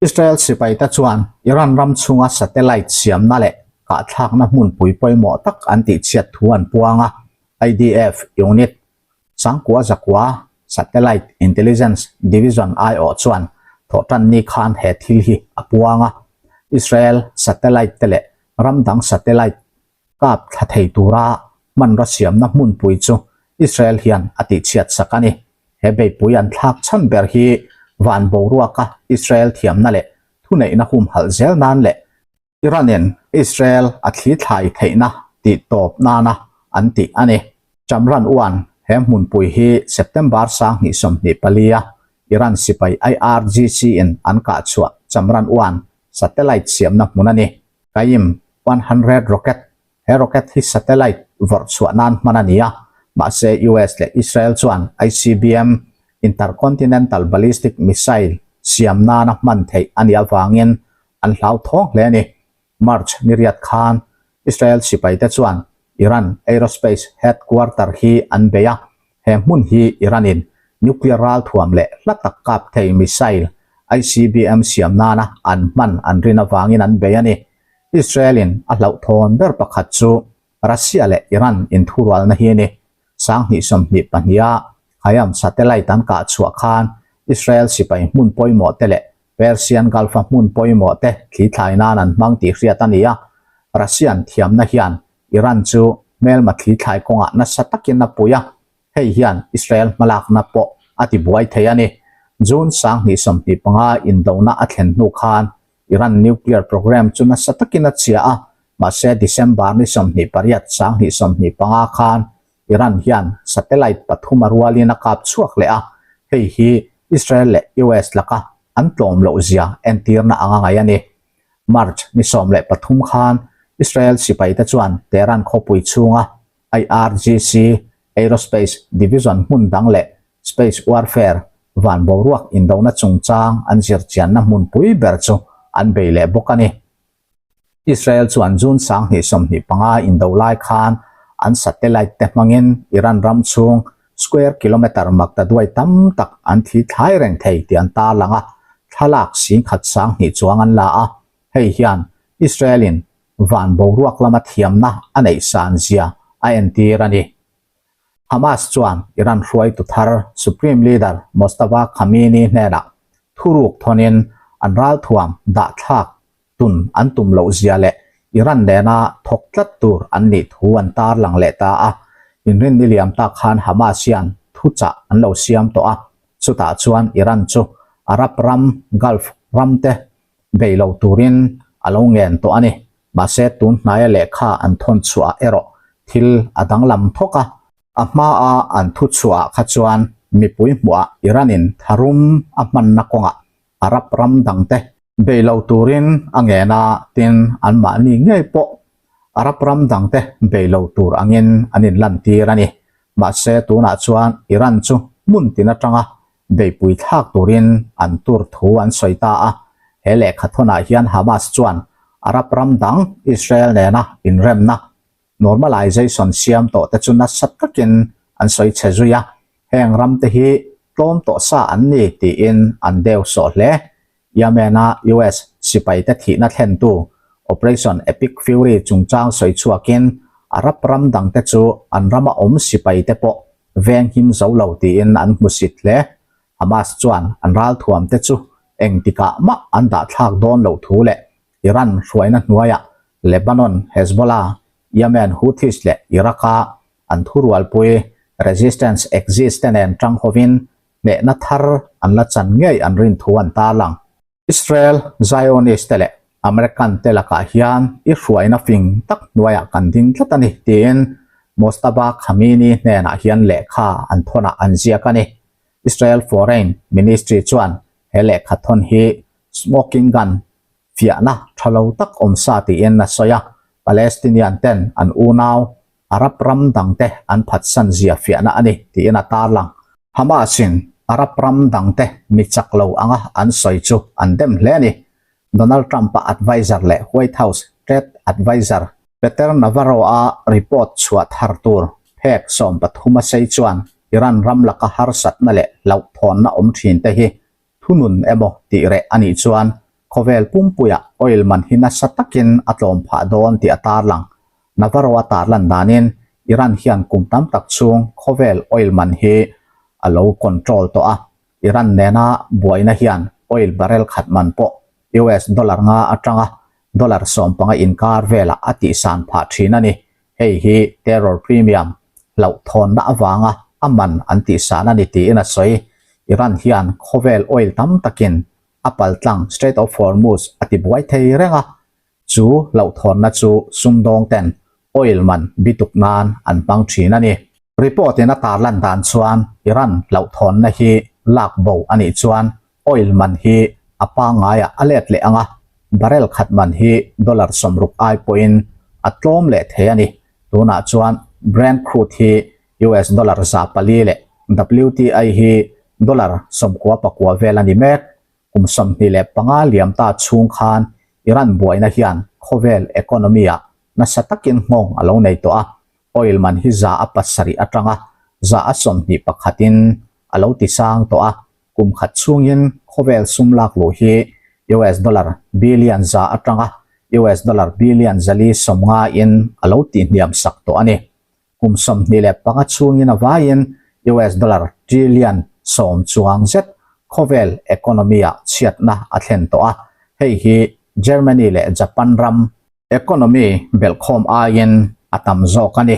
Israel sipaite chuan Iran ram chhunga satellite siamna leh kahthlakna hmunpui pawimawh tak an tihchhiat thu an puang a, IDF unit Sangkua Zakua Satellite Intelligence Division aiawh chuan thawhtanni khan he thil hi a puang a, Israel satellite te leh ram dang satellite kap thla thei tura hmanraw siamna hmunpui chu Israel hian a tihchhiat sak a ni. He beihpui an thlak chhan ber hi van boruaka Israel thiamna leh thuneihna humhalh zel nan leh Iran-in Israel a thli thlai theihna tih tawp nana an tih a ni. Chamran uan he hmunpui hi September 2024 a Iran sipai IRGC-in an kah chhuah Chamran uan satellite siamna hmun a ni. Qaim 100 rocket, He rocket hi satellite vawrh chhuah nan hman a ni a, mahse US leh Israel chuan ICBM, Intercontinental Ballistic Missile, siam nana hman theih a nih avangin an hlauthawng hle a ni. March ni riat khan Israel sipaite chuan Iran Aerospace Headquarter hi an bei a, He hmun hi Iran-in nuclear ralthuam leh hla tak kap thei missile ICBM siam nana an hman an rin avangin an bei a ni. Israel-in a hlauhthawn ber pakhat chu Russia leh Iran inthurualna hi a ni. 2022 a Hayam satellite an kah chhuah khan Israel sipai hmun pawimawh te leh Persian Gulf-a hmun pawimawh te thli thlai nan an hmang tih hriat a ni a. Russian thiamna hian Iran chu hmelma thli thlai kawngah nasa takin a pui a, hei hian Israel hmalakna pawh a ti buai thei a ni. June 2025 indona a thlen hnu khan Iran nuclear program chu nasa takin a chhia a, mahse December ni 28 2025 khan Iran hian satellite pathum a rualin a kap chhuak leh a, hei hi Israel leh US laka an tlawm loh zia entirna anga ngaih a ni. March ni 13 khan Israel sipaite chuan Tehran khawpui chhunga IRGC Aerospace Division hmun dang leh Space Warfare van boruak indona chungchang an zirchianna hmunpui ber chu an bei leh bawk a ni. Israel chuan June 2025 indo lai khan an satellite te hmangin Iran ram chhung square kilometre maktaduai tam tak an thli thlai reng thei tih an tarlang a, thlalak singkhat 2000 chuang an la a, hei hian Israel-in van boruak lama thiamna a neih san zia a entir a ni. Hamas chuan Iran hruaitu thar Supreme Leader Mojtaba Khamenei hnenah thuruk thawnin an ralthuam dahthlak tun an tum loh zia leh Iran nena thawk tlat tur an nih thu an tarlang leh ta a. Inrin ni liam tak khan Hamas hian thuchah an lo siam tawh a, chutah chuan Iran chu Arab ram, Gulf ram te bei lo turin a lo ngen tawh a ni. Mahse tun hnaia lehkha an thawn chhuah erawh thil a danglam thawk a. A hmaa an thuchhuah kha chuan mipui hmuhah Iran-in tharum a hmanna kawngah Arab ram dangte bei lo turin a ngen a, tin anmahni ngei pawh Arab ram dangte bei lo tur angin an inlantir a ni. Mahse tunah chuan Iran chu hmun tin atanga beipui thlak turin an tur thu an sawi ta a. He lehkhathawnah hian Hamas chuan Arab ram dang Israel nena inremna normalization siam tawh te chu nasa takin an sawi chhe zui a, heng ram te hi tlawm tawh sa an ni tiin an deu sawh hle. Yemen-a US sipaite thihna thlentu Operation Epic Fury chungchang sawi chhuakin Arab ram dangte chu an rama awm sipaite pawh veng him zo lo tiin an hmusit hle. Hamas chuan an ralthuamte chu engtikah mah an dahthlak dawn loh thu leh Iran hruaina hnuaiah Lebanon, Hezbollah, Yemen Houthis leh Iraq-a an thurualpui Resistance Axis te nen tang hovin hnehna thar an la chan ngei an rin thu an tarlang. Israel Zionist te leh American te lakah hian i hruaina fing tak hnuaiah kan ding tlat a ni tiin Mojtaba Khamenei hnenah hian lehkha an thawnah an ziak a ni. Israel Foreign Ministry chuan he lehkha thawn hi smoking gun fiahna tha lo tak awm sa tiin a sawi a, Palestinian ten an unau Arab ram dangte an phatsan zia fiahna a ni tiin a tarlang. Hamas-in Arab ram dangte mi chak lo anga an sawi chu an dem hle a ni. Donald Trump-a adviser leh White House trade adviser Peter Navarro-a report chhuah thar tur phek 13 a sei chuan Iran ram laka harsatna leh hlauhthawnna awm thinte hi thunun emaw tih reh a nih chuan khawvel pumpuiah oil man hi nasa takin a tlawm phah dawn tih a tarlang. Navarro-a tarlan danin Iran hian kum tam tak chhung khawvel oil man hi a lo control tawh a, Iran nena buaina hian oil barrel khat man pawh US dollar nga atanga dollar 15 inkar velah a tihsan phah thin a ni. Hei hi terror premium hlauhthawnna avanga a man an tihsan a ni tiin a sawi. Iran hian khawvel oil tam takin a paltlang Strait of Hormuz a tibuai thei reng a, chu hlauhthawnna chu sumdawng ten oil man bituk nan an hmang thin a ni. Report in a tarlan dan chuan Iran hlauhthawnna hi lak bo a nih chuan oil man hi a pangaiah a let leh ang a, barrel khat man hi dollar 60 ai pawhin a tlawm leh thei a ni. Tunah chuan Brent crude hi US dollar 400 leh WTI hi dollar 99 vel a ni mek. Kum 25 liam ta chhung khan Iran buaina hian khawvel economy-ah nasa takin nghawng a lo nei tawh a, oil man hi 7% atanga 21%-in a lo tisang tawh a, kum khat chhungin khawvel sum lak luh hi US dollar billion 100 atanga US dollar billion 450-in a lo tihhniam sak tawh a ni. Kum 25 chhungin a vaiin US dollar trillion 10 chuang zet khawvel economy-ah chhiatna a thlen tawh a, hei hi Germany leh Japan ram economy belhkhawm aiin a tam zawk a ni.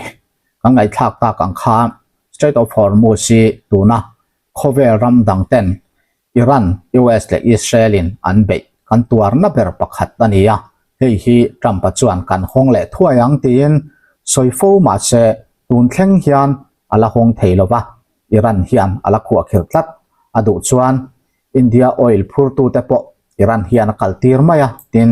Kan ngaihthlak tak ang kha Strait of Hormuz hi tuna khawvel ram dang ten Iran, US leh Israel in an beih kan tuarna ber pakhat a ni a, hei hi Trump-a chuan kan hawng leh thuai ang tiin sawi fo mah se tun thleng hian a la hawng thei lo va, Iran hian a la khuahkhirh tlat. A duh chuan India oil phurtute pawh Iran hian a kaltir mai a, tin,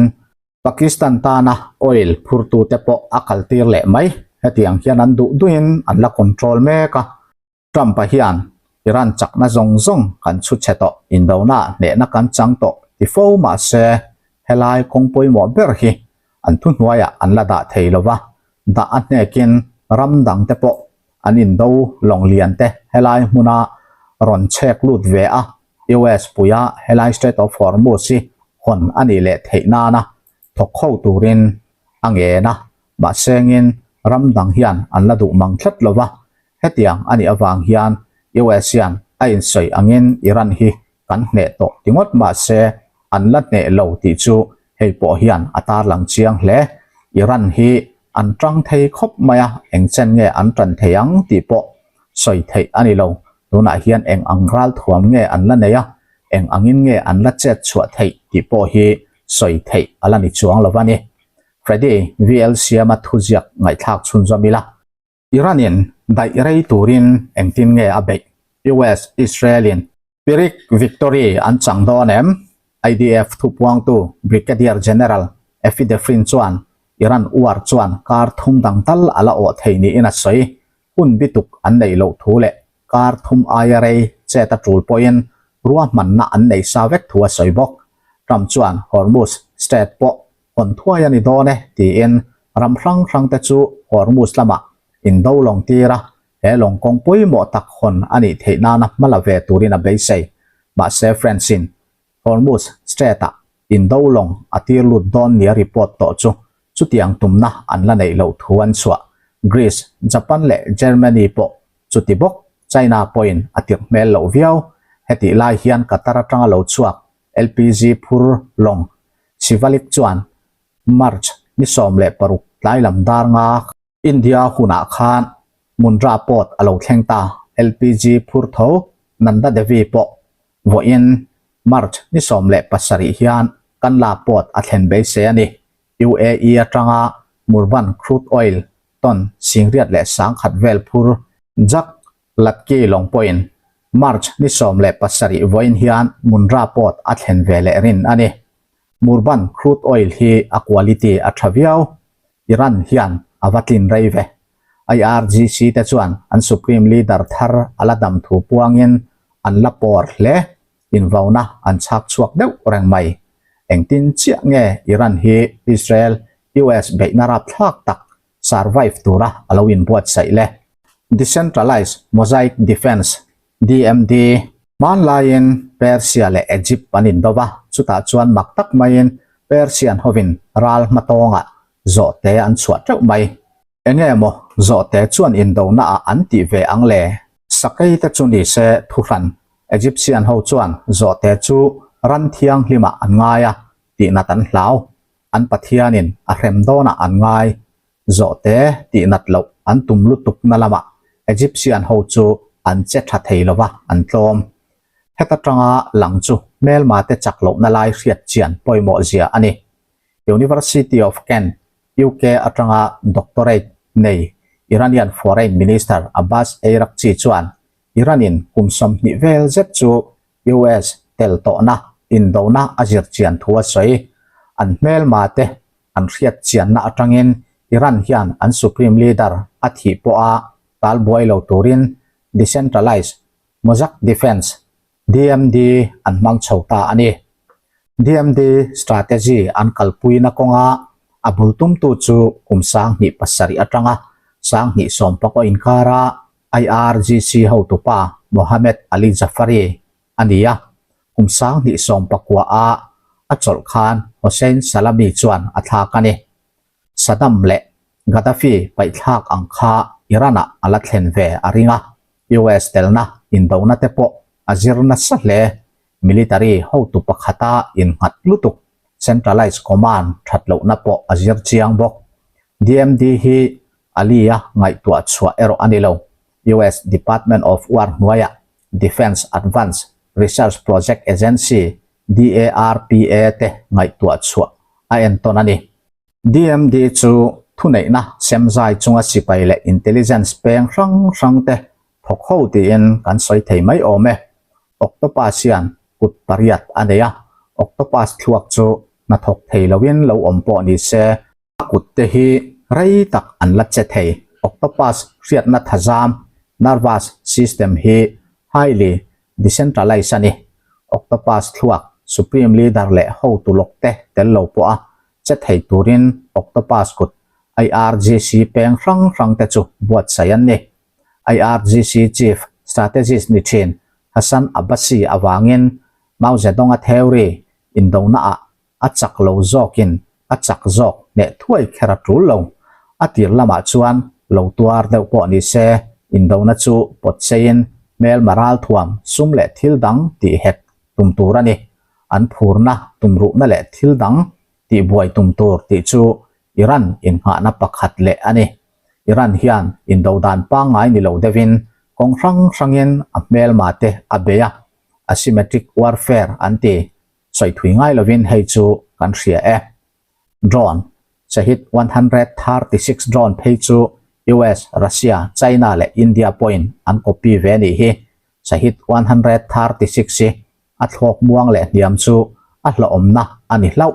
Pakistan tana oil phurtute pawh a kaltir leh mai. Hetiang hian an duh duhin an la control mek a. Trump-a hian Iran chakna zawng zawng kan chhu chhe tawh, indona hnehna kan chang tawh ti fo mah se helai kawng pawimawh ber hi an thuhnuaiah an la dah thei lo va, dah a hnekin ram dangte pawh an indo lawng lian te helai hmuna rawn chhek lut ve a, US puia helai Strait of Hormuz hi hawn a nih leh theih nana thawk ho turin a ngen a, mahsengin ram dang hian an la duh mang tlat lo va, hetiang a nih avang hian US hian a insawi angin Iran hi kan hneh tawh ti ngawt mahse an la hneh lo tih chu hei pawh hian a tarlang chiang hle. Iran hi an tang thei khawp mai a, eng chen nge an tan thei ang tih pawh sawi theih a ni lo. Tunah hian eng ang ralthuam nge an la nei a, eng angin nge an la chet chhuah theih tih pawh hi sawi theih a la ni chuang lo a ni. Freddy VL Siama thuziak ngaihthlak chhunzawm ila. Iran-in daih rei turin engtin nge a beih? US, Israel-in Pyrrhic victory an chang dawn em? IDF thupuangtu Brigadier General Effie Defrin chuan Iran war chuan kar thum dang tal a la awh thei niin a sawi. Hun bituk an neih loh thu leh kar thum aia rei chet a tul pawhin ruahmanna an nei sa vek thu a sawi bawk. Trump chuan Hormuz Strait pawh hawn thuai a ni dawn e tiin ram hrang hrangte chu Hormuz lamah indo lawng tir a, he lawng kawng pawimawh tak hawn a nih theih nana hma la ve turin a beisei. Mahse French-in Hormuz Strait-ah indo lawng a tir lut dawn nia report tawh chu chutiang tumna an la neih loh thu an chhuah. Greece, Japan leh Germany pawh chuti bawk China pawhin a tirh hmel loh viau. Hetih lai hian Qatar atanga lo chhuak LPG phur lawng Shivalik chuan March ni 16 tlai lam dar nga India hunah khan Mundra Port a lo thleng ta. LPG phur tho Nanda Devi pawh vawiin March ni 17 hian Kandla Port a thlen beisei a ni. UAE atanga Murban Crude Oil ton 80,000 leh vel phur Jak Latki lawng pawhin March ni 17 vawiin hian Mundra Port a thlen ve leh rin a ni. Murban Crude Oil hi a quality a tha viau. Iran hian a va tlin rei ve. IRGC te chuan an Supreme Leader thar a la dam thu puangin an la pawr hle. Invauna an chhak chhuak deuh reng mai. Engtin chiah nge Iran hi Israel, US beihna rapthlak tak survive tura a lo inbuatsaih le? Decentralized Mosaic Defense, DMD, Hmanlaiin Persia leh Egypt an indo va, chutah chuan mak tak maiin Persian hovin ral hmatawngah zawhte an chhuah teuh mai. Enge maw zawhte chuan indonaah an tih ve ang le? Sakei te chu ni se thuhran, Egyptian ho chuan zawhte chu ran thianghlimah an ngai a, tihnat an hlau. An Pathianin a hrem dawnah an ngai. Zawhte tihnat loh an tum lutukna lamah Egyptian ho chu an che tha thei lova, an tlawm. Heta tanga lang chu hmelmate chak lohna lai hriat chian pawimawh zia a ni. University of Kent, UK atanga doctorate nei Iranian Foreign Minister Abbas Araghchi chuan Iran-in kum 20 vel zet chu US tel tawhna indona a zir chian thu a sawi. An hmelmate an hriat chianna atangin Iran hian an Supreme Leader a thih pawha tal buai lo turin Decentralized Mosaic Defense, DMD, an hmang chho ta a ni. DMD strategy an kalpuina kawnga a bul tumtu chu kum 2007 atanga 2010 inkara IRGC hotupa Mohammad Ali Jafari a ni a, kum 2019 a a chawlh khan Hossein Salami chuan a thlak a ni. Saddam leh Gaddafi paihthlak ang kha Iran-ah a la thlen ve a ring a, US telna indona te pawh a zir nasa hle. Military hotu pakhata innghat lutuk centralized command that lohna pawh a zir chiang bawk. DMD hi Ali-a ngaihtuah chhuah erawh a ni lo. US Department of War hnuaiah Defense Advanced Research Project Agency, DARPA, te ngaihtuah chhuah a entawn a ni. DMD chu thuneihna semzai chunga sipai leh intelligence peng hrang hrang te thawk ho tiin kan sawi thei mai awm e. Octopus hian kut pariat a nei a, octopus thluak chu hnathawk thei loin lo awm pawh ni se, A kut te hi rei tak an la che thei. Octopus hriatna thazam, nervous system, hi highly decentralized a ni. Octopus thluak, supreme leader leh hotu lawk te tel lo pawha che thei turin octopus kut IRGC peng hrang hrang te chu buatsaih an ni. IRGC chief strategist ni thin Hassan Abbasi avangin Mao Zedong-a theory indonaah a chak lo zawkin a chak zawk hneh thuai kher a tul lo. A tir lamah chuan lo tuar deuh pawh ni se, indona chu pawt seiin hmelma ralthuam sum leh thil dang tih hek tum tur a ni. An phurna, tumruhna leh thil dang tihbuai tum tur tih chu Iran innghahna pakhat leh a ni. Iran hian indo dan pangngai ni lo deuhin kawng hrang hrangin a hmelma te a bei a, asymmetric warfare an ti. Sawi thui ngai lovin hei chu kan hria e. Drone, Shahid 136 drone phei chu US, Russia, China leh India pawhin an copy ve nih hi. Shahid 136 hi a thlawk muang leh hniam chu a hlawhawmna a ni hlauh.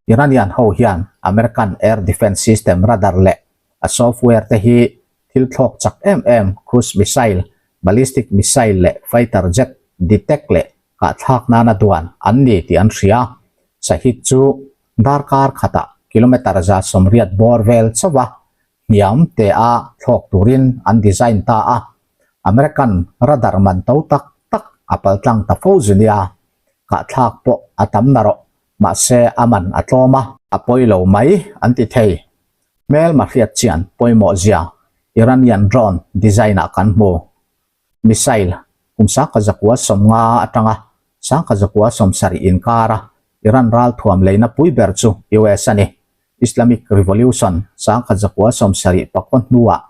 Iranian ho hian American Air Defense System radar leh a software te hi thil thlawk chak em em cruise missile, ballistic missile leh fighter jet detect leh kahthlak nana duan an ni tih an hria. Shahid chu darkar khatah kilometre 180 bawr vel chauh a hniam te a thlawk turin an design ta a, American radar man to tak tak a paltlang ta fo zu nia, kahthlak pawh a tam na rawh, mahse a man a tlawm a. A pawi lo mai an ti thei. Hmelma hriat chian pawimawh zia Iranian drone design ah kan hmu. Missile kum 1950 atanga 1970 inkara Iran ralthuam leina pui ber chu US a ni. Islamic Revolution 1979 hnuah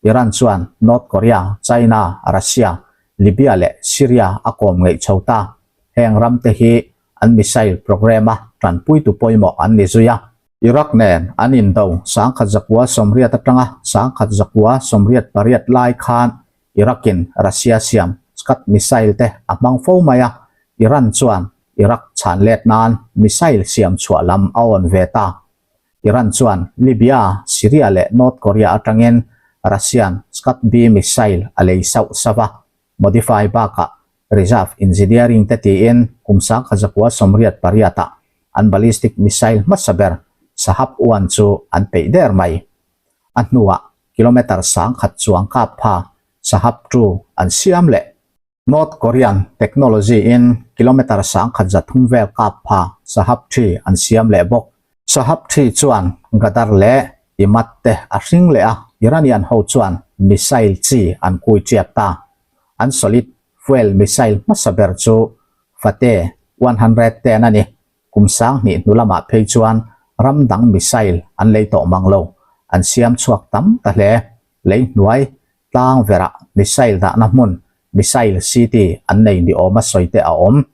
Iran chuan North Korea, China, Russia, Libya leh Syria a kawm ngeih chho ta. Heng ramte hi an missile program-a tanpuitu pawimawh an ni zui a. Iraq nen an indo 1980 atanga 1988 lai khan Iraq-in Russia siam Scud missile te a hmang fo mai a, Iran chuan Iraq chhan let nan missile siam chhuah lam a awn ve ta. Iran chuan Libya, Syria leh North Korea atangin Russian Scud-B missile a lei sauh sauh a, modify bakah reserve engineering te tiin kum 1988 ah an ballistic missile hmasa ber Shahab 1 chu an peih der mai. A hnuah kilometre 1000 chuang kap pha Shahab 2 an siam leh. North Korean technology in kilometre 1300 vel kap pha Shahab 3 an siam leh bawk. Shahab 3 chuan Ghadr leh Emad te a hring leh a, Iranian ho chuan missile chi an kui chiat ta. An solid fuel missile hmasa ber chu Fateh 110 a ni. Kum 2000 hnu lamah phei chuan ram dang missile an lei tawh mang lo, an siam chhuak tam ta hle. Lei hnuai tlang verah missile dahna hmun Missile City an nei ni awma sawi te a awm.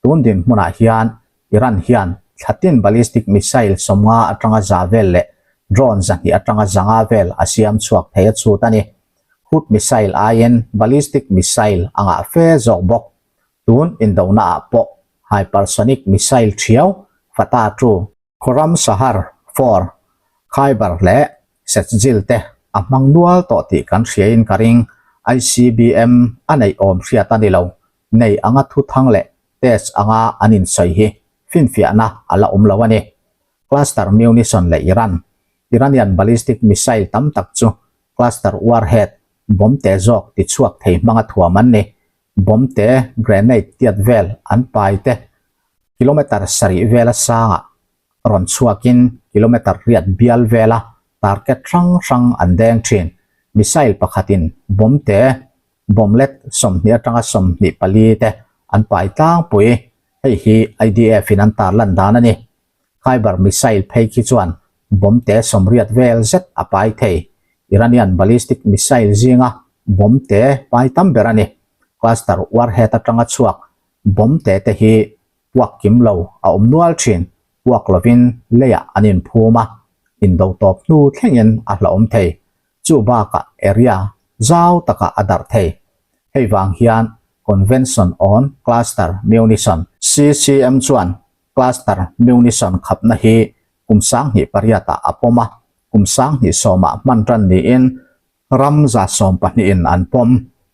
Tun dinhmunah hian Iran hian thlatin ballistic missile 50 atanga 100 vel leh drone 200 atanga 500 vel a siam chhuak thei a chhut a ni. Hoot missile aiin ballistic missile a ngah fe zawk bawk. Tun indonaah pawh hypersonic missile thiau Fatah 2, Khorramshahr 4, Khyber leh Sejjil te a hmang nual tawh tih kan hriain ka ring. ICBM a neih awm hriat a ni lo. Nei anga thuthang leh test anga an insawi hi finfiahna a la awm lo a ni. Cluster munition leh Iran Iranian ballistic missile tam tak chu cluster warhead bomb te zawk tichhuak thei hmanga thuam an ni. Bomb te, grenade tiat vel an pai te kilometre 7 vela sangah rawn chhuakin kilometre 8 bial vela target hrang hrang an deng thin. Missile pakhatin bomb te, bomblet 20 atanga 24 te an pai tlangpui. Hei hi IDF in an tarlan dan a ni. Khaibar missile phei khi chuan bomb te 80 vel zet a pai thei. Iranian ballistic missile zinga bomb te pai tam ber a ni. Cluster warhead atanga chhuak bomb te te hi puak kim lo a awm nual thin. Puak lovin leiah an inphum a, indo tawp hnu thlengin a hlauhawm thei. Chu bakah area zau takah a darh thei. Hei vang hian Convention on Cluster Munition, CCM chuan Cluster munition khapna hi kum 2008 ah a pawm a, kum 2010 ah hman ran niin ram 120 in an pawm.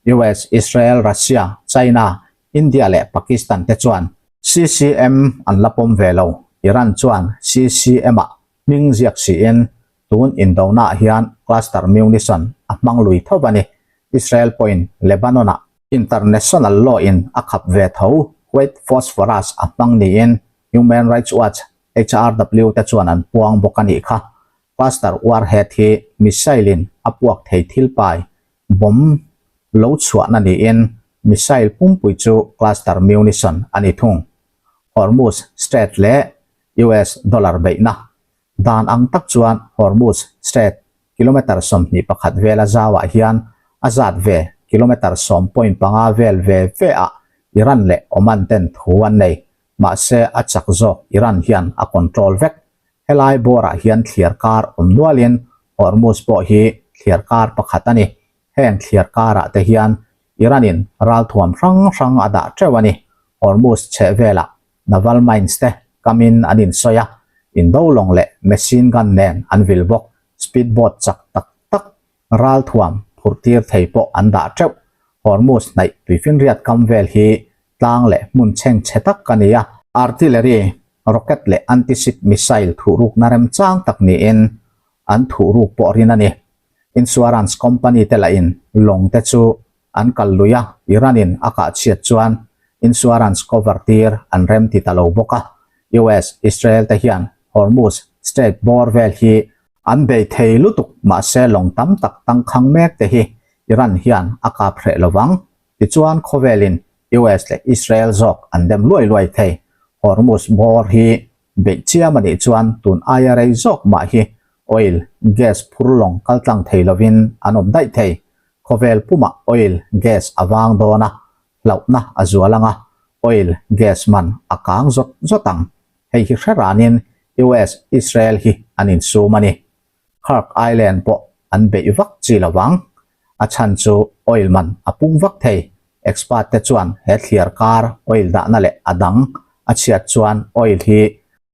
US, Israel, Russia, China, India leh Pakistan te chuan CCM an la pawm ve lo. Iran chuan CCM ah hming ziak siin tun indonaah hian cluster munition a hmang lui tho a ni. Israel pawhin Lebanon ah International law in a khap ve tho white phosphorus a hmang niin Human Rights Watch, HRW, te chuan an puang bawk a nih kha. Cluster warhead hi missile in a puak thei thil pai bomb lo chhuahna niin missile pumpui chu cluster munition a ni thung. Hormuz Strait leh US dollar beihna dan ang tak chuan Hormuz Strait kilometre 21 vela zauah hian a zat ve kilometre 10.5 vel ve ve ah Iran leh Oman ten thu an nei. Mahse a chak zawk Iran hian a control vek. Helai bawrah hian thliar kar awm nualin Hormuz pawh hi thliar kar pakhat a ni. Heng thliar karah te hian Iran-in ralthuam hrang hrang a dah teuh a ni. Hormuz chheh velah naval mines te kamin an insawi a, indo lawng leh machine gun nen an vil bawk. Speed boat chak tak tak ralthuam phurh tir thei pawh an dah teuh. Hormuz hnaih tuifinriat kam vel hi tlang leh hmun chheng chhe tak a ni a. Artillery. rocket leh anti-ship missile thuhrukna remchang tak niin an thuhruk pawh rin a ni. Insurance company te lahin lawng te chu an kal lui a, Iran in a kah chhiat chuan insurance cover tir an rem ti ta lo bawk a. US, Israel te hian Hormuz Strait bawr vel hi an bei thei lutuk mahse lawng tam tak tangkhang mek te hi Iran hian a kap hreh lo vang. Tichuan khawvelin US leh Israel zawk an dem luai luai thei. Hormuz bawr hi beih chiam a nih chuan tun aia rei zawk mah hi oil, gas phur lawng kal tlang thei lovin an awm daih thei. Khawvel pumah oil, gas a vang dawn a, hlauhna a zual ang a, oil, gas man a kang zawt zawt ang. Hei hi hre ranin US, Israel hi an insum a ni. Khark Island pawh an beih vak chi lo vang. A chhan chu oil man a pung vak thei. Expert te chuan he thliar kar oil dahna leh a dang a chhiat chuan oil hi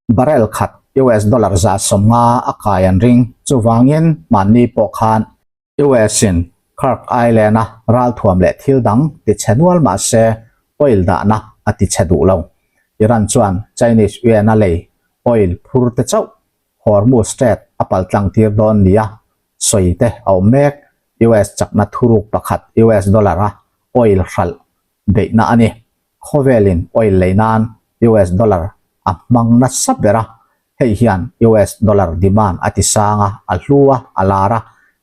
barrel khat US dollar 150 a kai an ring. Chuvangin mahni pawh khan US in Khark Island a ralthuam leh thil dang ti chhe nual mah se oil dahna a ti chhe duh lo. Iran chuan Chinese yuan a lei oil phur te chauh Hormuz Strait a paltlang tir dawn nia sawi te a awm mek. US chakna thuruk pakhat US dollar a oil hralh beihna a ni. Khawvelin oil lei nan US dollar a hmang nasa ber a, hei hian US dollar demand a ti sang a, a hlu a, a lar a,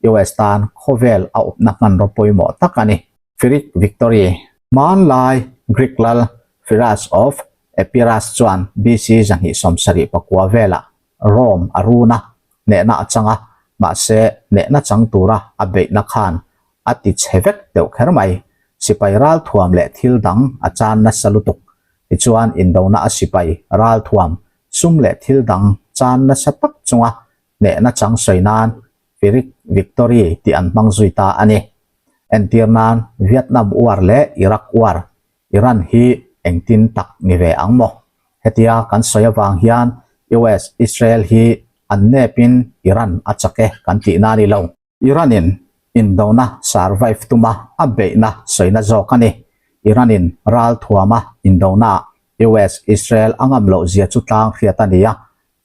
US tan khawvel a awpna hmanraw pawimawh tak a ni. Pyrrhic Victory, Hmanlai Greek lal Pyrrhus of Epirus chuan BC 274 velah Rome a run a, hnehna a chang a, mahse hnehna chang tura a beihna khan a ti chhe vek deuh kher mai. Sipai ralthuam leh thil dang a chan nasa lutuk. Tichuan indona a sipai ralthuam, sum leh thil dang chan nasa tak chunga hnehna chang sawi nan Pyrrhic Victory tih an hmang zui ta a ni. Entir nan Vietnam War leh Iraq War Iran hi engtin tak ni ve ang maw? Hetia kan sawi avang hian US, Israel hi an nepin Iran a chak e kan tihna a ni lo. Iran in indona survive tuma a beihna sawina zawk a ni. Iran in ral thuama indona ah US, Israel a ngam loh zia chu tlang hriat a ni a,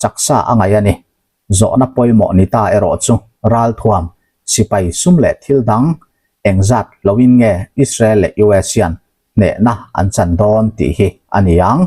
chaksa a ngaih a ni. Zawhna pawimawh ni ta erawh chu ralthuam, sipai sum leh thil dang engzat loin nge Israel leh US hian hnehna an chan dawn tih hi a ni ang.